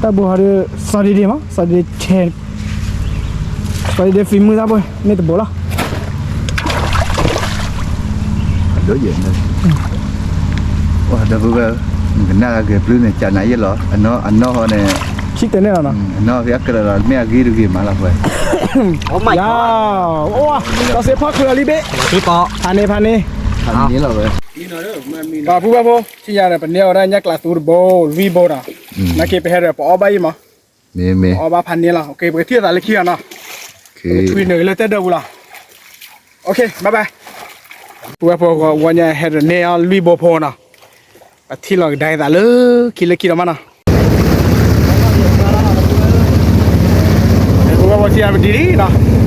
ဧါ တၢ်ဘိဟီဒီး စီၤဒ့ဒ့မး စီၤဒ့ဒ့ဆဲး, စီၤဒ့ဒ့ ဖံမုၢ်သၣ်ဘိ မ့ၢ်တဘိလီၤ, ဒီးယဲၢ်, ဒီပုၢ်ဝဲၢ်, ကနၣ်ဂ့ၤပျုၢ်န့ၣ် ကနၣ်ယဲၢ်လီၤ, အနီၢ်ဟီန့ၣ်, ခံတဲန့ၣ်လီၤနီၤ, အနီၢ်ဖဲအကြၢးလီၤ မ့ၢ်အဂ့ၤတဂ့ၤမးလီၤပှဲၤ, ယၤ, အိၣ်, ကၠီစံးဖီၣ်ချုးလီၤလံဘ့ၣ်, ဖးန့ၢ်ဖးန့ၢ်, ပှၤပုၢ်ဝဲၢ်ဖိ, ထံၣ်ညါန့ၣ် ပန့ၢ်အီၤဒၣ်ညၣ်ကျးသူတဘိ လွံၢ်ဘိဒီး, နာ်က့ပဟဲဒီးပအီၣ်ဘၣ်အံၤမး, ပအီၣ်ဘၣ်ဖးန့ၢ်လီၤ, ပကထံၣ်သးလၢခံဂၤနီၤ, ပကထွံနုာ်လၢတဲဒၢးပူၤလီၤ, ဘၣ်ဘၣ်, ပုၢ်ဝဲၢ်ဖိ ဝီညါဟဲဒီးန့ၢ်အီၤလွံၢ်ဘိဖိနီၤ, ပထံၣ်လီၤကဒါအသးလၢခံလၢခံဒီးမးနီၤ, ပုၢ်ဝဲၢ်ဖိ ထံၣ်ညါပဒံးလံနီၤ